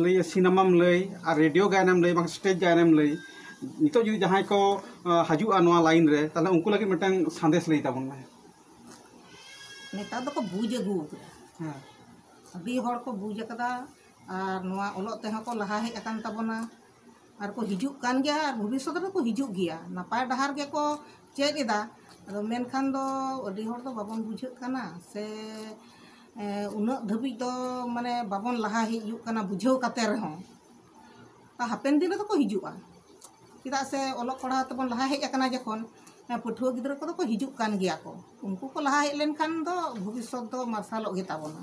ᱞᱟᱹᱭ, ᱥᱤᱱᱮᱢᱟᱢ ᱞᱟᱹᱭ ᱟᱨ ᱨᱮᱰᱤᱭᱳ ᱜᱟᱭᱟᱱᱮᱢ ᱞᱟᱹᱭ, ᱵᱟᱝ ᱥᱴᱮᱡᱽ ᱜᱟᱭᱟᱱᱮᱢ ᱞᱟᱹᱭ, ᱱᱤᱛᱚᱜ ᱡᱩᱫᱤ ᱡᱟᱦᱟᱸᱭ ᱠᱚ ᱟᱸ, ᱦᱤᱡᱩᱜᱼᱟ ᱱᱚᱣᱟ ᱞᱟᱭᱤᱱ ᱨᱮ, ᱛᱟᱦᱚᱞᱮ ᱩᱱᱠᱩ ᱞᱟᱹᱜᱤᱫ ᱢᱤᱫᱴᱟᱝ ᱥᱟᱸᱫᱮᱥ ᱞᱟᱹᱭ ᱛᱟᱵᱚᱱ ᱢᱮ᱾ ᱱᱮᱛᱟᱨ ᱫᱚᱠᱚ ᱵᱩᱡᱽ ᱟᱹᱜᱩ ᱟᱠᱟᱫᱟ, ᱦᱮᱸ᱾ ᱟᱹᱰᱤ ᱦᱚᱲ ᱠᱚ ᱵᱩᱡᱽ ᱟᱠᱟᱫᱟ, ᱟᱨ ᱱᱚᱣᱟ ᱚᱞᱚᱜ ᱛᱮᱦᱚᱸ ᱠᱚ ᱞᱟᱦᱟ ᱦᱮᱡ ᱟᱠᱟᱱ ᱛᱟᱵᱚᱱᱟ, ᱟᱨ ᱠᱚ ᱦᱤᱡᱩᱜ ᱠᱟᱱ ᱜᱮᱭᱟ, ᱟᱨ ᱵᱷᱚᱵᱤᱥᱥᱚᱛ ᱨᱮᱠᱚ ᱦᱤᱡᱩᱜ ᱜᱮᱭᱟ᱾ ᱱᱟᱯᱟᱭ ᱰᱟᱦᱟᱨ ᱜᱮᱠᱚ ᱪᱮᱫ ᱮᱫᱟ᱾ ᱟᱫᱚ ᱢᱮᱱᱠᱷᱟᱱ ᱫᱚ ᱟᱹᱰᱤ ᱦᱚᱲ ᱫᱚ ᱵᱟᱵᱚᱱ ᱵᱩᱡᱷᱟᱹᱜ ᱠᱟᱱᱟ ᱥᱮ, ᱮ, ᱩᱱᱟᱹᱜ ᱫᱷᱟᱹᱵᱤᱡ ᱫᱚ ᱢᱟᱱᱮ ᱵᱟᱵᱚᱱ ᱞᱟᱦᱟ ᱦᱤᱡᱩᱜ ᱠᱟᱱᱟ ᱵᱩᱡᱷᱟᱹᱣ ᱠᱟᱛᱮ ᱨᱮᱦᱚᱸ᱾ ᱦᱟᱯᱮᱱ ᱫᱤᱱ ᱨᱮᱫᱚ ᱠᱚ ᱦᱤᱡᱩᱜᱼᱟ, ᱪᱮᱫᱟᱜ ᱥᱮ ᱚᱞᱚᱜ ᱯᱟᱲᱦᱟᱣ ᱛᱮᱵᱚᱱ ᱞᱟᱦᱟ ᱦᱮᱡ ᱟᱠᱟᱱᱟ ᱡᱚᱠᱷᱚᱱ, ᱮ, ᱯᱟᱹᱴᱷᱩᱣᱟᱹ ᱜᱤᱫᱽᱨᱟᱹ ᱠᱚᱫᱚ ᱠᱚ ᱦᱤᱡᱩᱜ ᱠᱟᱱ ᱜᱮᱭᱟ ᱠᱚ᱾ ᱩᱱᱠᱩ ᱠᱚ ᱞᱟᱦᱟ ᱦᱮᱡ ᱞᱮᱱᱠᱷᱟᱱ ᱫᱚ ᱵᱷᱚᱵᱤᱥᱥᱚᱛ ᱫᱚ ᱢᱟᱨᱥᱟᱞᱚᱜ ᱜᱮ ᱛᱟᱵᱚᱱᱟ᱾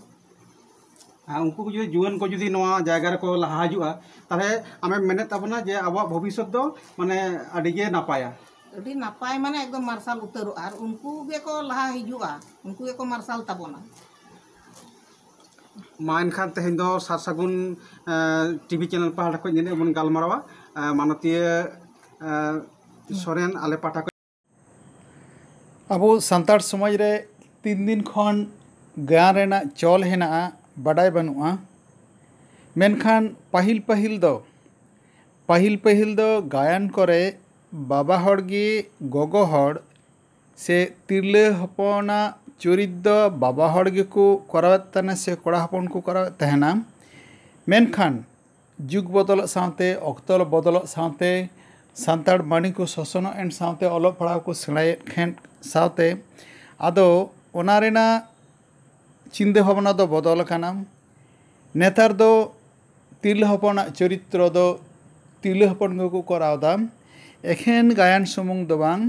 ᱟᱨ ᱩᱱᱠᱩ ᱠᱚ ᱡᱩᱫᱤ, ᱡᱩᱣᱟᱹᱱ ᱠᱚ ᱡᱩᱫᱤ ᱱᱚᱣᱟ ᱡᱟᱭᱜᱟ ᱨᱮᱠᱚ ᱞᱟᱦᱟ ᱦᱤᱡᱩᱜᱼᱟ, ᱛᱟᱦᱚᱞᱮ ᱟᱢᱮᱢ ᱢᱮᱱᱮᱫ ᱛᱟᱵᱚᱱᱟ ᱡᱮ ᱟᱵᱚᱣᱟᱜ ᱵᱷᱚᱵᱤᱥᱥᱚᱛ ᱫᱚ ᱢᱟᱱᱮ ᱟᱹᱰᱤ ᱜᱮ ᱱᱟᱯᱟᱭᱟ᱾ ᱟᱹᱰᱤ ᱱᱟᱯᱟᱭ, ᱢᱟᱱᱮ ᱮᱠᱫᱚᱢ ᱢᱟᱨᱥᱟᱞ ᱩᱛᱟᱹᱨᱚᱜᱼᱟ, ᱟᱨ ᱩᱱᱠᱩ ᱜᱮᱠᱚ ᱞᱟᱦᱟ ᱦᱤᱡᱩᱜᱼᱟ, ᱩᱱᱠᱩ ᱜᱮᱠᱚ ᱢᱟᱨᱥᱟᱞ ᱛᱟᱵᱚᱱᱟ᱾ ᱢᱟ ᱮᱱᱠᱷᱟᱱ ᱛᱮᱦᱮᱧ ᱫᱚ ᱥᱟᱨ ᱥᱟᱹᱜᱩᱱ, ᱮᱸ, ᱴᱤᱵᱷᱤ ᱪᱮᱱᱮᱞ ᱯᱟᱦᱴᱟ ᱠᱷᱚᱱ ᱱᱤᱱᱟᱹᱜ ᱵᱚᱱ ᱜᱟᱞᱢᱟᱨᱟᱣᱟ᱾ ᱮᱸ, ᱢᱟᱱᱚᱛᱤᱭᱟᱹ, ᱮᱸ, ᱥᱚᱨᱮᱱ, ᱟᱞᱮ ᱯᱟᱦᱴᱟ ᱠᱷᱚᱱ᱾ ᱟᱵᱚ ᱥᱟᱱᱛᱟᱲ ᱥᱚᱢᱟᱡᱽ ᱨᱮ ᱛᱤᱱ ᱫᱤᱱ ᱠᱷᱚᱱ ᱜᱟᱭᱟᱱ ᱨᱮᱱᱟᱜ ᱪᱚᱞ ᱦᱮᱱᱟᱜᱼᱟ, ᱵᱟᱰᱟᱭ ᱵᱟᱹᱱᱩᱜᱼᱟ᱾ ᱢᱮᱱᱠᱷᱟᱱ ᱯᱟᱹᱦᱤᱞ ᱯᱟᱹᱦᱤᱞ ᱫᱚ, ᱯᱟᱹᱦᱤᱞ ᱯᱟᱹᱦᱤᱞ ᱫᱚ ᱜᱟᱭᱟᱱ ᱠᱚᱨᱮ ᱵᱟᱵᱟ ᱦᱚᱲ ᱜᱮ ᱜᱚᱜᱚ ᱦᱚᱲ ᱥᱮ ᱛᱤᱨᱞᱟᱹ ᱦᱚᱯᱚᱱᱟᱜ ᱪᱩᱨᱤᱛ ᱫᱚ ᱵᱟᱵᱟ ᱦᱚᱲ ᱜᱮᱠᱚ ᱠᱚᱨᱟᱣᱮᱫ ᱛᱟᱦᱮᱱᱟ ᱥᱮ ᱠᱚᱲᱟ ᱦᱚᱯᱚᱱ ᱠᱚ ᱠᱚᱨᱟᱣᱮᱫ ᱛᱟᱦᱮᱱᱟ᱾ ᱢᱮᱱᱠᱷᱟᱱ ᱡᱩᱜᱽ ᱵᱚᱫᱚᱞᱚᱜ ᱥᱟᱶᱛᱮ, ᱚᱠᱛᱚ ᱵᱚᱫᱚᱞᱚᱜ ᱥᱟᱶᱛᱮ, ᱥᱟᱱᱛᱟᱲ ᱢᱟᱹᱱᱢᱤ ᱠᱚ ᱥᱚᱥᱚᱱᱚᱜ ᱮᱱ ᱥᱟᱶᱛᱮ, ᱚᱞᱚᱜ ᱯᱟᱲᱦᱟᱣ ᱠᱚ ᱥᱮᱬᱟᱭᱮᱫ ᱠᱷᱟᱱ ᱥᱟᱶᱛᱮ, ᱟᱫᱚ ᱚᱱᱟ ᱨᱮᱱᱟᱜ ᱪᱤᱱᱛᱟᱹ ᱵᱷᱟᱵᱽᱱᱟ ᱫᱚ ᱵᱚᱫᱚᱞ ᱟᱠᱟᱱᱟ᱾ ᱱᱮᱛᱟᱨ ᱫᱚ ᱛᱤᱨᱞᱟᱹ ᱦᱚᱯᱚᱱᱟᱜ ᱪᱚᱨᱤᱛᱨᱚ ᱫᱚ ᱛᱤᱨᱞᱟᱹ ᱦᱚᱯᱚᱱ ᱜᱮᱠᱚ ᱠᱚᱨᱟᱣ ᱮᱫᱟ᱾ ᱮᱠᱷᱮᱱ ᱜᱟᱭᱟᱱ ᱥᱩᱢᱩᱝ ᱫᱚ ᱵᱟᱝ,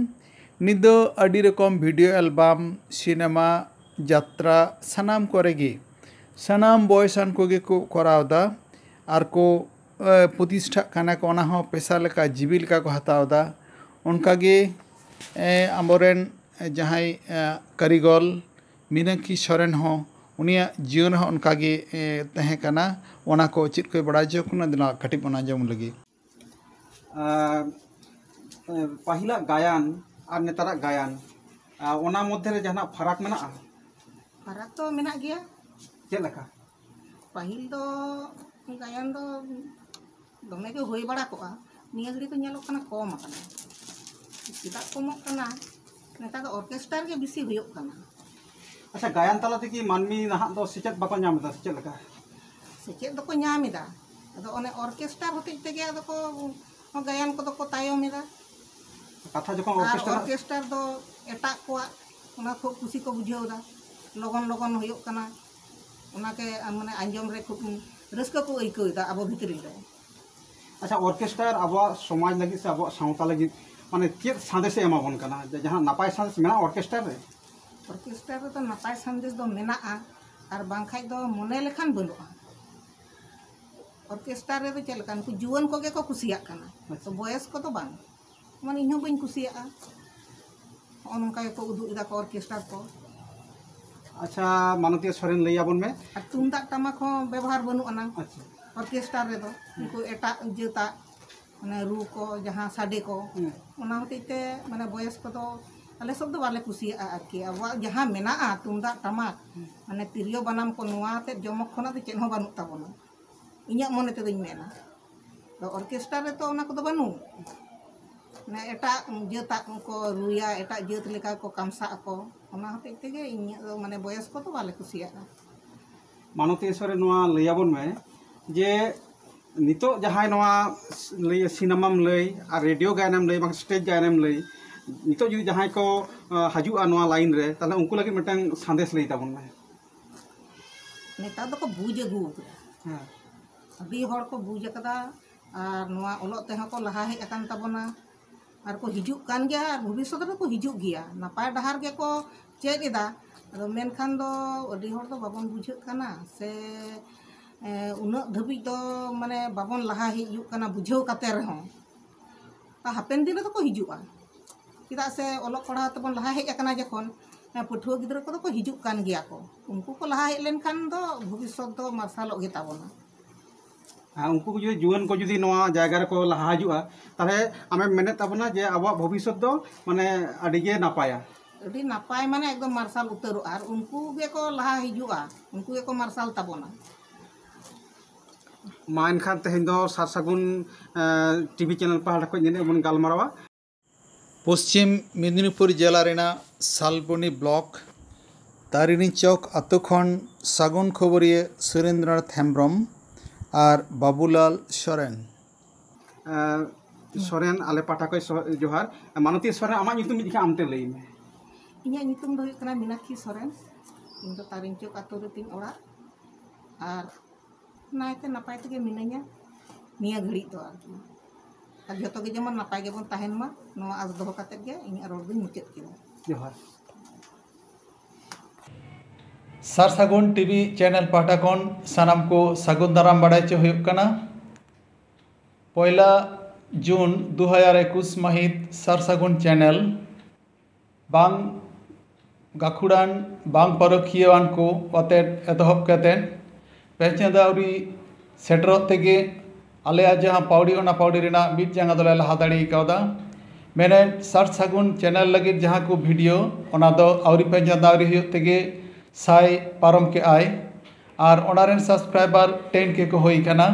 ᱱᱤᱛ ᱫᱚ ᱟᱹᱰᱤ ᱨᱚᱠᱚᱢ ᱵᱷᱤᱰᱤᱭᱳ ᱮᱞᱵᱟᱢ, ᱥᱤᱱᱮᱢᱟ, ᱡᱟᱛᱨᱟ, ᱥᱟᱱᱟᱢ ᱠᱚᱨᱮ ᱜᱮ ᱥᱟᱱᱟᱢ ᱵᱚᱭᱮᱥᱟᱱ ᱠᱚᱜᱮ ᱠᱚ ᱠᱚᱨᱟᱣ ᱮᱫᱟ᱾ ᱟᱨ ᱠᱚ, ᱮ, ᱯᱨᱚᱛᱤᱥᱴᱷᱟᱜ ᱠᱟᱱᱟ ᱠᱚ, ᱚᱱᱟ ᱦᱚᱸ ᱯᱮᱥᱟ ᱞᱮᱠᱟ, ᱡᱤᱵᱤ ᱞᱮᱠᱟ ᱠᱚ ᱦᱟᱛᱟᱣ ᱮᱫᱟ᱾ ᱚᱱᱠᱟᱜᱮ, ᱮ, ᱟᱵᱚᱨᱮᱱ, ᱮ, ᱡᱟᱦᱟᱸᱭ, ᱮ, ᱠᱟᱹᱨᱤᱜᱚᱞ ᱢᱤᱱᱟᱠᱠᱷᱤ ᱥᱚᱨᱮᱱ ᱦᱚᱸ, ᱩᱱᱤᱭᱟᱜ ᱡᱤᱭᱚᱱ ᱨᱮᱦᱚᱸ ᱚᱱᱠᱟᱜᱮ, ᱮ, ᱛᱟᱦᱮᱸ ᱠᱟᱱᱟ᱾ ᱚᱱᱟ ᱠᱚ ᱪᱮᱫ ᱠᱚᱭ ᱵᱟᱲᱟᱭ ᱦᱚᱪᱚ ᱠᱟᱱᱟ, ᱫᱮᱞᱟ ᱠᱟᱹᱴᱤᱡ ᱵᱚᱱ ᱟᱸᱡᱚᱢ ᱞᱮᱜᱮ᱾ ᱟᱨ, ᱮ, ᱯᱟᱹᱦᱤᱞᱟᱜ ᱜᱟᱭᱟᱱ ᱟᱨ ᱱᱮᱛᱟᱨᱟᱜ ᱜᱟᱭᱟᱱ, ᱟᱨ ᱚᱱᱟ ᱢᱚᱫᱽᱫᱷᱮ ᱨᱮ ᱡᱟᱦᱟᱱᱟᱜ ᱯᱷᱟᱨᱟᱠ ᱢᱮᱱᱟᱜᱼᱟ? ᱯᱷᱟᱨᱟᱠ ᱫᱚ ᱢᱮᱱᱟᱜ ᱜᱮᱭᱟ᱾ ᱪᱮᱫ ᱞᱮᱠᱟ? ᱯᱟᱹᱦᱤᱞ ᱫᱚ ᱜᱟᱭᱟᱱ ᱫᱚ ᱫᱚᱢᱮ ᱜᱮ ᱦᱩᱭ ᱵᱟᱲᱟ ᱠᱚᱜᱼᱟ, ᱱᱤᱭᱟᱹ ᱜᱷᱟᱹᱲᱤ ᱫᱚ ᱧᱮᱞᱚᱜ ᱠᱟᱱᱟ ᱠᱚᱢ ᱟᱠᱟᱱᱟ᱾ ᱪᱮᱫᱟᱜ ᱠᱚᱢᱚᱜ ᱠᱟᱱᱟ? ᱱᱮᱛᱟᱨ ᱫᱚ ᱚᱨᱠᱮᱥᱴᱟᱨ ᱜᱮ ᱵᱮᱥᱤ ᱦᱩᱭᱩᱜ ᱠᱟᱱᱟ᱾ ᱟᱪᱪᱷᱟ, ᱜᱟᱭᱟᱱ ᱛᱟᱞᱟ ᱛᱮᱜᱮ ᱢᱟᱹᱱᱢᱤ ᱱᱟᱦᱟᱜ ᱫᱚ ᱥᱮᱪᱮᱫ ᱵᱟᱠᱚ ᱧᱟᱢ ᱮᱫᱟ, ᱥᱮ ᱪᱮᱫ ᱞᱮᱠᱟ? ᱥᱮᱪᱮᱫ ᱫᱚᱠᱚ ᱧᱟᱢ ᱮᱫᱟ, ᱟᱫᱚ ᱚᱱᱮ ᱚᱨᱠᱮᱥᱴᱟᱨ ᱦᱚᱛᱮᱡ ᱛᱮᱜᱮ ᱟᱫᱚ ᱠᱚ, ᱜᱟᱭᱟᱱ ᱠᱚᱫᱚ ᱠᱚ ᱛᱟᱭᱚᱢ ᱮᱫᱟ᱾ ᱠᱟᱛᱷᱟ ᱡᱚᱠᱷᱚᱱ ᱟᱨ ᱚᱨᱠᱮᱥᱴᱟᱨ ᱚᱨᱠᱮᱥᱴᱟᱨ ᱫᱚ ᱮᱴᱟᱜ ᱠᱚᱣᱟᱜ, ᱚᱱᱟ ᱠᱷᱩᱵ ᱠᱩᱥᱤ ᱠᱚ ᱵᱩᱡᱷᱟᱹᱣ ᱮᱫᱟ, ᱞᱚᱜᱚᱱ ᱞᱚᱜᱚᱱ ᱦᱩᱭᱩᱜ ᱠᱟᱱᱟ, ᱚᱱᱟᱛᱮ ᱢᱟᱱᱮ ᱟᱸᱡᱚᱢ ᱨᱮ ᱠᱷᱩᱵ ᱨᱟᱹᱥᱠᱟᱹ ᱠᱚ ᱟᱹᱭᱠᱟᱹᱣ ᱮᱫᱟ ᱟᱵᱚ ᱵᱷᱤᱛᱨᱤ ᱨᱮ᱾ ᱟᱪᱪᱷᱟ, ᱚᱨᱠᱮᱥᱴᱟᱨ ᱟᱵᱚᱣᱟᱜ ᱥᱚᱢᱟᱡᱽ ᱞᱟᱹᱜᱤᱫ ᱥᱮ ᱟᱵᱚᱣᱟᱜ ᱥᱟᱶᱛᱟ ᱞᱟᱹᱜᱤᱫ ᱢᱟᱱᱮ ᱪᱮᱫ ᱥᱟᱸᱫᱮᱥᱮ ᱮᱢᱟ ᱵᱚᱱ ᱠᱟᱱᱟ? ᱡᱮ ᱡᱟᱦᱟᱸ ᱱᱟᱯᱟᱭ ᱥᱟᱸᱫᱮᱥ ᱢᱮᱱᱟᱜᱼᱟ ᱚᱨᱠᱮᱥᱴᱟᱨ ᱨᱮ? ᱚᱨᱠᱮᱥᱴᱟᱨ ᱨᱮᱫᱚ ᱱᱟᱯᱟᱭ ᱥᱟᱸᱫᱮᱥ ᱫᱚ ᱢᱮᱱᱟᱜᱼᱟ, ᱟᱨ ᱵᱟᱝᱠᱷᱟᱡ ᱫᱚ ᱢᱚᱱᱮ ᱞᱮᱠᱷᱟᱱ ᱵᱟᱹᱱᱩᱜᱼᱟ᱾ ᱚᱨᱠᱮᱥᱴᱟᱨ ᱨᱮᱫᱚ ᱪᱮᱫ ᱞᱮᱠᱟ, ᱩᱱᱠᱩ ᱡᱩᱣᱟᱹᱱ ᱠᱚᱜᱮ ᱠᱚ ᱠᱩᱥᱤᱭᱟᱜ ᱠᱟᱱᱟ, ᱟᱪᱪᱷᱟ᱾ ᱛᱚ ᱵᱚᱭᱮᱥ ᱠᱚᱫᱚ ᱵᱟᱝ᱾ ᱢᱟᱱᱮ ᱤᱧ ᱦᱚᱸ ᱵᱟᱹᱧ ᱠᱩᱥᱤᱭᱟᱜᱼᱟ᱾ ᱱᱚᱜᱼᱚ ᱱᱚᱝᱠᱟ ᱜᱮᱠᱚ ᱩᱫᱩᱜ ᱮᱫᱟ ᱠᱚ ᱚᱨᱠᱮᱥᱴᱟᱨ ᱠᱚ᱾ ᱟᱪᱪᱷᱟ, ᱢᱟᱱᱚᱛᱤᱭᱟᱹ ᱥᱚᱨᱮᱱ, ᱞᱟᱹᱭ ᱟᱵᱚᱱ ᱢᱮ᱾ ᱟᱨ ᱛᱩᱢᱫᱟᱜ ᱴᱟᱢᱟᱠ ᱦᱚᱸ ᱵᱮᱵᱚᱦᱟᱨ ᱵᱟᱹᱱᱩᱜ ᱟᱱᱟ᱾ ᱟᱪᱪᱷᱟ᱾ ᱚᱨᱠᱮᱥᱴᱟᱨ ᱨᱮᱫᱚ ᱩᱱᱠᱩ ᱮᱴᱟᱜ ᱡᱟᱹᱛᱟᱜ, ᱢᱟᱱᱮ, ᱨᱩ ᱠᱚ, ᱡᱟᱦᱟᱸ ᱥᱟᱰᱮ ᱠᱚ, ᱦᱩᱸ᱾ ᱚᱱᱟ ᱦᱚᱛᱮᱡ ᱛᱮ, ᱢᱟᱱᱮ, ᱵᱚᱭᱮᱥ ᱠᱚᱫᱚ ᱟᱞᱮ ᱥᱮᱫ ᱫᱚ ᱵᱟᱞᱮ ᱠᱩᱥᱤᱭᱟᱜᱼᱟ ᱟᱨᱠᱤ᱾ ᱟᱵᱚᱣᱟᱜ ᱡᱟᱦᱟᱸ ᱢᱮᱱᱟᱜᱼᱟ ᱛᱩᱢᱫᱟᱜ ᱴᱟᱢᱟᱠ, ᱦᱩᱸ᱾ ᱢᱟᱱᱮ, ᱛᱤᱨᱭᱳ ᱵᱟᱱᱟᱢ ᱠᱚ, ᱱᱚᱣᱟ ᱟᱛᱮᱫ ᱡᱚᱢᱚᱠ ᱠᱷᱚᱱᱟᱜ ᱫᱚ ᱪᱮᱫ ᱦᱚᱸ ᱵᱟᱹᱱᱩᱜ ᱛᱟᱵᱚᱱᱟ, ᱤᱧᱟᱹᱜ ᱢᱚᱱᱮ ᱛᱮᱫᱚᱧ ᱢᱮᱱᱟ᱾ ᱟᱫᱚ ᱚᱨᱠᱮᱥᱴᱟᱨ ᱨᱮᱛᱚ ᱚᱱᱟ ᱠᱚᱫᱚ ᱵᱟᱹᱱᱩᱜ᱾ ᱢᱟᱱᱮ, ᱮᱴᱟᱜ ᱡᱟᱹᱛᱟᱜ ᱠᱚ ᱨᱩᱭᱟ, ᱮᱴᱟᱜ ᱡᱟᱹᱛ ᱞᱮᱠᱟ ᱠᱚ ᱠᱟᱢᱥᱟᱜ ᱟᱠᱚ, ᱚᱱᱟ ᱦᱚᱛᱮᱡ ᱛᱮᱜᱮ ᱤᱧᱟᱹᱜ ᱫᱚ, ᱢᱟᱱᱮ, ᱵᱚᱭᱮᱥ ᱠᱚᱫᱚ ᱵᱟᱞᱮ ᱠᱩᱥᱤᱭᱟᱜᱼᱟ᱾ ᱢᱟᱱᱚᱛᱤᱭᱟᱹ ᱥᱚᱨᱮᱱ, ᱱᱚᱣᱟ ᱞᱟᱹᱭ ᱟᱵᱚᱱ ᱢᱮ ᱡᱮ ᱱᱤᱛᱚᱜ ᱡᱟᱦᱟᱸᱭ ᱱᱚᱣᱟ ᱞᱟᱹᱭ, ᱥᱤᱱᱮᱢᱟᱢ ᱞᱟᱹᱭ ᱟᱨ ᱨᱮᱰᱤᱭᱳ ᱜᱟᱭᱟᱱᱮᱢ ᱞᱟᱹᱭ, ᱵᱟᱝ ᱥᱴᱮᱡᱽ ᱜᱟᱭᱟᱱᱮᱢ ᱞᱟᱹᱭ, ᱱᱤᱛᱚᱜ ᱡᱩᱫᱤ ᱡᱟᱦᱟᱸᱭ ᱠᱚ ᱟᱸ, ᱦᱤᱡᱩᱜᱼᱟ ᱱᱚᱣᱟ ᱞᱟᱭᱤᱱ ᱨᱮ, ᱛᱟᱦᱚᱞᱮ ᱩᱱᱠᱩ ᱞᱟᱹᱜᱤᱫ ᱢᱤᱫᱴᱟᱝ ᱥᱟᱸᱫᱮᱥ ᱞᱟᱹᱭ ᱛᱟᱵᱚᱱ ᱢᱮ᱾ ᱱᱮᱛᱟᱨ ᱫᱚᱠᱚ ᱵᱩᱡᱽ ᱟᱹᱜᱩ ᱟᱠᱟᱫᱟ᱾ ᱦᱮᱸ᱾ ᱟᱹᱰᱤ ᱦᱚᱲ ᱠᱚ ᱵᱩᱡᱽ ᱟᱠᱟᱫᱟ ᱟᱨ ᱱᱚᱣᱟ ᱚᱞᱚᱜ ᱛᱮᱦᱚᱸ ᱠᱚ ᱞᱟᱦᱟ ᱦᱮᱡ ᱟᱠᱟᱱ ᱛᱟᱵᱚᱱᱟ᱾ ᱟᱨ ᱠᱚ ᱦᱤᱡᱩᱜ ᱠᱟᱱ ᱜᱮᱭᱟ ᱟᱨ ᱵᱷᱚᱵᱤᱥᱥᱚᱛ ᱨᱮᱠᱚ ᱦᱤᱡᱩᱜ ᱜᱮᱭᱟ᱾ ᱱᱟᱯᱟᱭ ᱰᱟᱦᱟᱨ ᱜᱮᱠᱚ ᱪᱮᱫ ᱮᱫᱟ᱾ ᱟᱫᱚ ᱢᱮᱱᱠᱷᱟᱱ ᱫᱚ ᱟᱹᱰᱤ ᱦᱚᱲ ᱫᱚ ᱵᱟᱵᱚᱱ ᱵᱩᱡᱷᱟᱹᱜ ᱠᱟᱱᱟ ᱥᱮ, ᱮ, ᱩᱱᱟᱹᱜ ᱫᱷᱟᱹᱵᱤᱡ ᱫᱚ ᱢᱟᱱᱮ ᱵᱟᱵᱚᱱ ᱞᱟᱦᱟ ᱦᱮᱡ ᱦᱩᱭᱩᱜ ᱠᱟᱱᱟ ᱵᱩᱡᱷᱟᱹᱣ ᱠᱟᱛᱮ ᱨᱮᱦᱚᱸ᱾ ᱛᱟ ᱦᱟᱯᱮᱱ ᱫᱤᱱ ᱨᱮᱫᱚ ᱠᱚ ᱦᱤᱡᱩᱜᱼᱟ᱾ ᱪᱮᱫᱟᱜ ᱥᱮ ᱚᱞᱚᱜ ᱯᱟᱲᱦᱟᱣ ᱛᱮᱵᱚᱱ ᱞᱟᱦᱟ ᱦᱮᱡ ᱟᱠᱟᱱᱟ ᱡᱚᱠᱷᱚᱱ, ᱮ, ᱯᱟᱹᱴᱷᱩᱣᱟᱹ ᱜᱤᱫᱽᱨᱟᱹ ᱠᱚᱫᱚ ᱠᱚ ᱦᱤᱡᱩᱜ ᱠᱟᱱ ᱜᱮᱭᱟ ᱠᱚ᱾ ᱩᱱᱠᱩ ᱠᱚ ᱞᱟᱦᱟ ᱦᱮᱡ ᱞᱮᱱᱠᱷᱟᱱ ᱫᱚ ᱵᱷᱚᱵᱤᱥᱥᱚᱛ ᱫᱚ ᱢᱟᱨᱥᱟᱞᱚᱜ ᱜᱮ ᱛᱟᱵᱚᱱᱟ᱾ ᱟᱨ ᱩᱱᱠᱩ ᱠᱚ ᱡᱩᱫᱤ, ᱡᱩᱣᱟᱹᱱ ᱠᱚ ᱡᱩᱫᱤ ᱱᱚᱣᱟ ᱡᱟᱭᱜᱟ ᱨᱮᱠᱚ ᱞᱟᱦᱟ ᱦᱤᱡᱩᱜᱼᱟ, ᱛᱟᱦᱚᱞᱮ ᱟᱢᱮᱢ ᱢᱮᱱᱮᱫ ᱛᱟᱵᱚᱱᱟ ᱡᱮ ᱟᱵᱚᱣᱟᱜ ᱵᱷᱚᱵᱤᱥᱥᱚᱛ ᱫᱚ ᱢᱟᱱᱮ ᱟᱹᱰᱤ ᱜᱮ ᱱᱟᱯᱟᱭᱟ᱾ ᱟᱹᱰᱤ ᱱᱟᱯᱟᱭ, ᱢᱟᱱᱮ ᱮᱠᱫᱚᱢ ᱢᱟᱨᱥᱟᱞ ᱩᱛᱟᱹᱨᱚᱜᱼᱟ᱾ ᱟᱨ ᱩᱱᱠᱩ ᱜᱮᱠᱚ ᱞᱟᱦᱟ ᱦᱤᱡᱩᱜᱼᱟ, ᱩᱱᱠᱩ ᱜᱮᱠᱚ ᱢᱟᱨᱥᱟᱞ ᱛᱟᱵᱚᱱᱟ᱾ ᱢᱟ ᱮᱱᱠᱷᱟᱱ ᱛᱮᱦᱮᱧ ᱫᱚ ᱥᱟᱨ ᱥᱟᱹᱜᱩᱱ, ᱮᱸ, ᱴᱤᱵᱷᱤ ᱪᱮᱱᱮᱞ ᱯᱟᱦᱴᱟ ᱠᱷᱚᱱ ᱱᱤᱱᱟᱹᱜ ᱵᱚᱱ ᱜᱟᱞᱢᱟᱨᱟᱣᱟ᱾ ᱯᱚᱥᱪᱤᱢ ᱢᱮᱫᱤᱱᱤᱯᱩᱨ ᱡᱮᱞᱟ ᱨᱮᱱᱟᱜ ᱥᱟᱞᱵᱚᱱᱤ ᱵᱞᱚᱠ, ᱛᱟᱨᱤᱱᱤ ᱪᱚᱠ ᱟᱛᱳ ᱠᱷᱚᱱ ᱥᱟᱹᱜᱩᱱ ᱠᱷᱚᱵᱚᱨᱤᱭᱟᱹ ᱥᱩᱨᱮᱱᱫᱨᱚᱱᱟᱛᱷ ᱦᱮᱢᱵᱨᱚᱢ ᱟᱨ ᱵᱟᱵᱩᱞᱟᱞ ᱥᱚᱨᱮᱱ᱾ ᱮᱸ, ᱥᱚᱨᱮᱱ, ᱟᱞᱮ ᱯᱟᱦᱴᱟ ᱠᱷᱚᱱ ᱥᱚ-, ᱡᱚᱦᱟᱨ᱾ ᱢᱟᱱᱚᱛᱤᱭᱟᱹ ᱥᱚᱨᱮᱱ, ᱟᱢᱟᱜ ᱧᱩᱛᱩᱢ ᱢᱤᱫ ᱡᱚᱠᱷᱟ ᱟᱢᱛᱮ ᱞᱟᱹᱭ ᱢᱮ᱾ ᱤᱧᱟᱹᱜ ᱧᱩᱛᱩᱢ ᱫᱚ ᱦᱩᱭᱩᱜ ᱠᱟᱱᱟ ᱢᱤᱱᱟᱠᱠᱷᱤ ᱥᱚᱨᱮᱱ᱾ ᱤᱧ ᱫᱚ ᱛᱟᱨᱤᱱ ᱪᱚᱠ ᱟᱛᱳ ᱨᱮ ᱛᱤᱧ ᱚᱲᱟᱜ᱾ ᱟᱨ ᱱᱟᱭᱛᱮ ᱱᱟᱯᱟᱭ ᱛᱮᱜᱮ ᱢᱤᱱᱟᱹᱧᱟ ᱱᱤᱭᱟᱹ ᱜᱷᱟᱹᱲᱤᱡ ᱫᱚ ᱟᱨᱠᱤ᱾ ᱟᱨ ᱡᱚᱛᱚ ᱜᱮ ᱡᱮᱢᱚᱱ ᱱᱟᱯᱟᱭ ᱜᱮᱵᱚᱱ ᱛᱟᱦᱮᱱ ᱢᱟ, ᱱᱚᱣᱟ ᱟᱸᱥ ᱫᱚᱦᱚ ᱠᱟᱛᱮᱫ ᱜᱮ ᱤᱧᱟᱹᱜ ᱨᱚᱲ ᱫᱚᱧ ᱢᱩᱪᱟᱹᱫ ᱠᱮᱫᱟ᱾ ᱡᱚᱦᱟᱨ᱾ ᱥᱟᱨ ᱥᱟᱹᱜᱩᱱ ᱴᱤᱵᱷᱤ ᱪᱮᱱᱮᱞ ᱯᱟᱦᱴᱟ ᱠᱷᱚᱱ ᱥᱟᱱᱟᱢ ᱠᱚ ᱥᱟᱹᱜᱩᱱ ᱫᱟᱨᱟᱢ ᱵᱟᱲᱟᱭ ᱦᱚᱪᱚ ᱦᱩᱭᱩᱜ ᱠᱟᱱᱟ᱾ ᱯᱚᱭᱞᱟ ᱡᱩᱱ ᱫᱩ ᱦᱟᱡᱟᱨ ᱮᱠᱩᱥ ᱢᱟᱹᱦᱤᱛ ᱥᱟᱨ ᱥᱟᱹᱜᱩᱱ ᱪᱮᱱᱮᱞ ᱵᱟᱝ ᱜᱟᱹᱠᱷᱩᱲᱟᱱ, ᱵᱟᱝ ᱯᱟᱹᱨᱩᱠᱷᱤᱭᱟᱹᱣᱟᱱ ᱠᱚ ᱟᱛᱮᱫ ᱮᱛᱚᱦᱚᱵ ᱠᱟᱛᱮᱫ ᱯᱮ ᱪᱟᱸᱫᱟ ᱟᱹᱣᱨᱤ ᱥᱮᱴᱮᱨᱚᱜ ᱛᱮᱜᱮ ᱟᱞᱮᱭᱟᱜ ᱡᱟᱦᱟᱸ ᱯᱟᱹᱣᱲᱤ, ᱚᱱᱟ ᱯᱟᱹᱣᱲᱤ ᱨᱮᱱᱟᱜ ᱢᱤᱫ ᱡᱟᱸᱜᱟ ᱫᱚᱞᱮ ᱞᱟᱦᱟ ᱫᱟᱲᱮ ᱠᱟᱣᱫᱟ᱾ ᱢᱮᱱᱮᱫ ᱥᱟᱨ ᱥᱟᱹᱜᱩᱱ ᱪᱮᱱᱮᱞ ᱞᱟᱹᱜᱤᱫ ᱡᱟᱦᱟᱸ ᱠᱚ ᱵᱷᱤᱰᱤᱭᱳ, ᱚᱱᱟ ᱫᱚ ᱟᱹᱣᱨᱤ ᱯᱮ ᱪᱟᱸᱫᱟ ᱟᱹᱣᱨᱤ ᱦᱩᱭᱩᱜ ᱛᱮᱜᱮ ᱥᱟᱭ ᱯᱟᱨᱚᱢ ᱠᱮᱜᱼᱟᱭ᱾ ᱟᱨ ᱚᱱᱟ ᱨᱮᱱ ᱥᱟᱵᱥᱠᱨᱟᱭᱵᱟᱨ ᱴᱮᱱ ᱠᱮ ᱠᱚ ᱦᱩᱭ ᱠᱟᱱᱟ᱾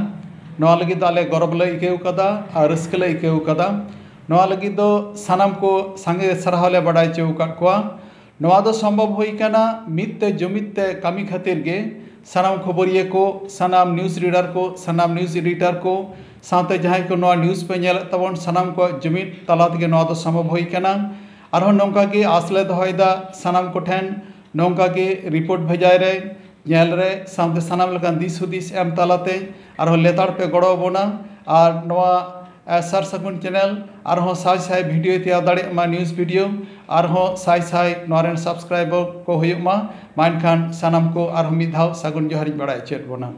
ᱱᱚᱣᱟ ᱞᱟᱹᱜᱤᱫ ᱫᱚ ᱟᱞᱮ ᱜᱚᱨᱚᱵᱽ ᱞᱮ ᱟᱹᱭᱠᱟᱹᱣ ᱠᱟᱫᱟ ᱟᱨ ᱨᱟᱹᱥᱠᱟᱹ ᱞᱮ ᱟᱹᱭᱠᱟᱹᱣ ᱠᱟᱫᱟ᱾ ᱱᱚᱣᱟ ᱞᱟᱹᱜᱤᱫ ᱫᱚ ᱥᱟᱱᱟᱢ ᱠᱚ ᱥᱟᱸᱜᱮ ᱥᱟᱨᱦᱟᱣ ᱞᱮ ᱵᱟᱰᱟᱭ ᱦᱚᱪᱚ ᱟᱠᱟᱫ ᱠᱚᱣᱟ᱾ ᱱᱚᱣᱟ ᱫᱚ ᱥᱚᱢᱵᱷᱚᱵ ᱦᱩᱭ ᱠᱟᱱᱟ ᱢᱤᱫ ᱛᱮ ᱡᱩᱢᱤᱫ ᱛᱮ ᱠᱟᱹᱢᱤ ᱠᱷᱟᱹᱛᱤᱨ ᱜᱮ᱾ ᱥᱟᱱᱟᱢ ᱠᱷᱚᱵᱚᱨᱤᱭᱟᱹ ᱠᱚ, ᱥᱟᱱᱟᱢ news reader ᱠᱚ, ᱥᱟᱱᱟᱢ news editor ᱠᱚ, ᱥᱟᱶᱛᱮ ᱡᱟᱦᱟᱸᱭ ᱠᱚ ᱱᱚᱣᱟ news ᱯᱮ ᱧᱮᱞᱮᱫ ᱛᱟᱵᱚᱱ, ᱥᱟᱱᱟᱢ ᱠᱚᱣᱟᱜ ᱡᱩᱢᱤᱫ ᱛᱟᱞᱟ ᱛᱮᱜᱮ ᱱᱚᱣᱟ ᱫᱚ ᱥᱚᱢᱵᱷᱚᱵ ᱦᱩᱭ ᱠᱟᱱᱟ᱾ ᱟᱨᱦᱚᱸ ᱱᱚᱝᱠᱟ ᱜᱮ ᱟᱥ ᱞᱮ ᱫᱚᱦᱚᱭᱮᱫᱟ ᱥᱟᱱᱟᱢ ᱠᱚᱴᱷᱮᱱ, ᱱᱚᱝᱠᱟ ᱜᱮ report ᱵᱷᱮᱡᱟᱭ ᱨᱮ, ᱧᱮᱞ ᱨᱮ, ᱥᱟᱶᱛᱮ ᱥᱟᱱᱟᱢ ᱞᱮᱠᱟᱱ ᱫᱤᱥ ᱦᱩᱫᱤᱥ ᱮᱢ ᱛᱟᱞᱟᱛᱮ ᱟᱨᱦᱚᱸ ᱞᱮᱛᱟᱲ ᱯᱮ ᱜᱚᱲᱚ ᱟᱵᱚᱱᱟ᱾ ᱟᱨ ᱱᱚᱣᱟ ᱥᱟᱨ ᱥᱟᱹᱜᱩᱱ ᱪᱮᱱᱮᱞ ᱟᱨᱦᱚᱸ ᱥᱟᱭ ᱥᱟᱭ ᱵᱷᱤᱰᱤᱭᱳ ᱛᱮᱭᱟᱨ ᱫᱟᱲᱮᱭᱟᱜ ᱢᱟ, news video, ᱟᱨᱦᱚᱸ ᱥᱟᱭ ᱥᱟᱭ ᱱᱚᱣᱟ ᱨᱮᱱ subscriber ᱠᱚ ᱦᱩᱭᱩᱜ ᱢᱟ᱾ ᱢᱟ ᱮᱱᱠᱷᱟᱱ ᱥᱟᱱᱟᱢ ᱠᱚ ᱟᱨᱦᱚᱸ ᱢᱤᱫ ᱫᱷᱟᱣ ᱥᱟᱹᱜᱩᱱ ᱡᱚᱦᱟᱨᱤᱧ ᱵᱟᱲᱟᱭ ᱦᱚᱪᱚᱭᱮᱫ ᱵᱚᱱᱟ᱾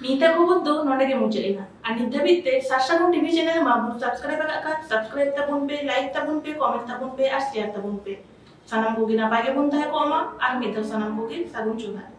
ᱱᱤᱛᱟᱜ ᱠᱷᱚᱵᱚᱨ ᱫᱚ ᱱᱚᱰᱮ ᱜᱮ ᱢᱩᱪᱟᱹᱫ ᱮᱱᱟ᱾ ᱟᱨ ᱱᱤᱛ ᱫᱷᱟᱹᱵᱤᱡ ᱛᱮ ᱥᱟᱨ ᱥᱟᱹᱜᱩᱱ ᱴᱤᱵᱷᱤ ᱪᱮᱱᱮᱞ ᱢᱟ ᱵᱚᱱ subscribe ᱟᱠᱟᱫ ᱠᱷᱟᱱ subscribe ᱛᱟᱵᱚᱱ ᱯᱮ, like ᱛᱟᱵᱚᱱ ᱯᱮ, comment ᱛᱟᱵᱚᱱ ᱯᱮ ᱟᱨ share ᱛᱟᱵᱚᱱ ᱯᱮ᱾ ᱥᱟᱱᱟᱢ ᱠᱚᱜᱮ ᱱᱟᱯᱟᱭ ᱜᱮᱵᱚᱱ ᱛᱟᱦᱮᱸ ᱠᱚᱜ ᱢᱟ᱾ ᱟᱨ ᱢᱤᱫ ᱫᱷᱟᱣ ᱥᱟᱱᱟᱢ ᱠᱚᱜᱮ ᱥᱟᱹᱜᱩᱱ ᱡᱚᱦᱟᱨ᱾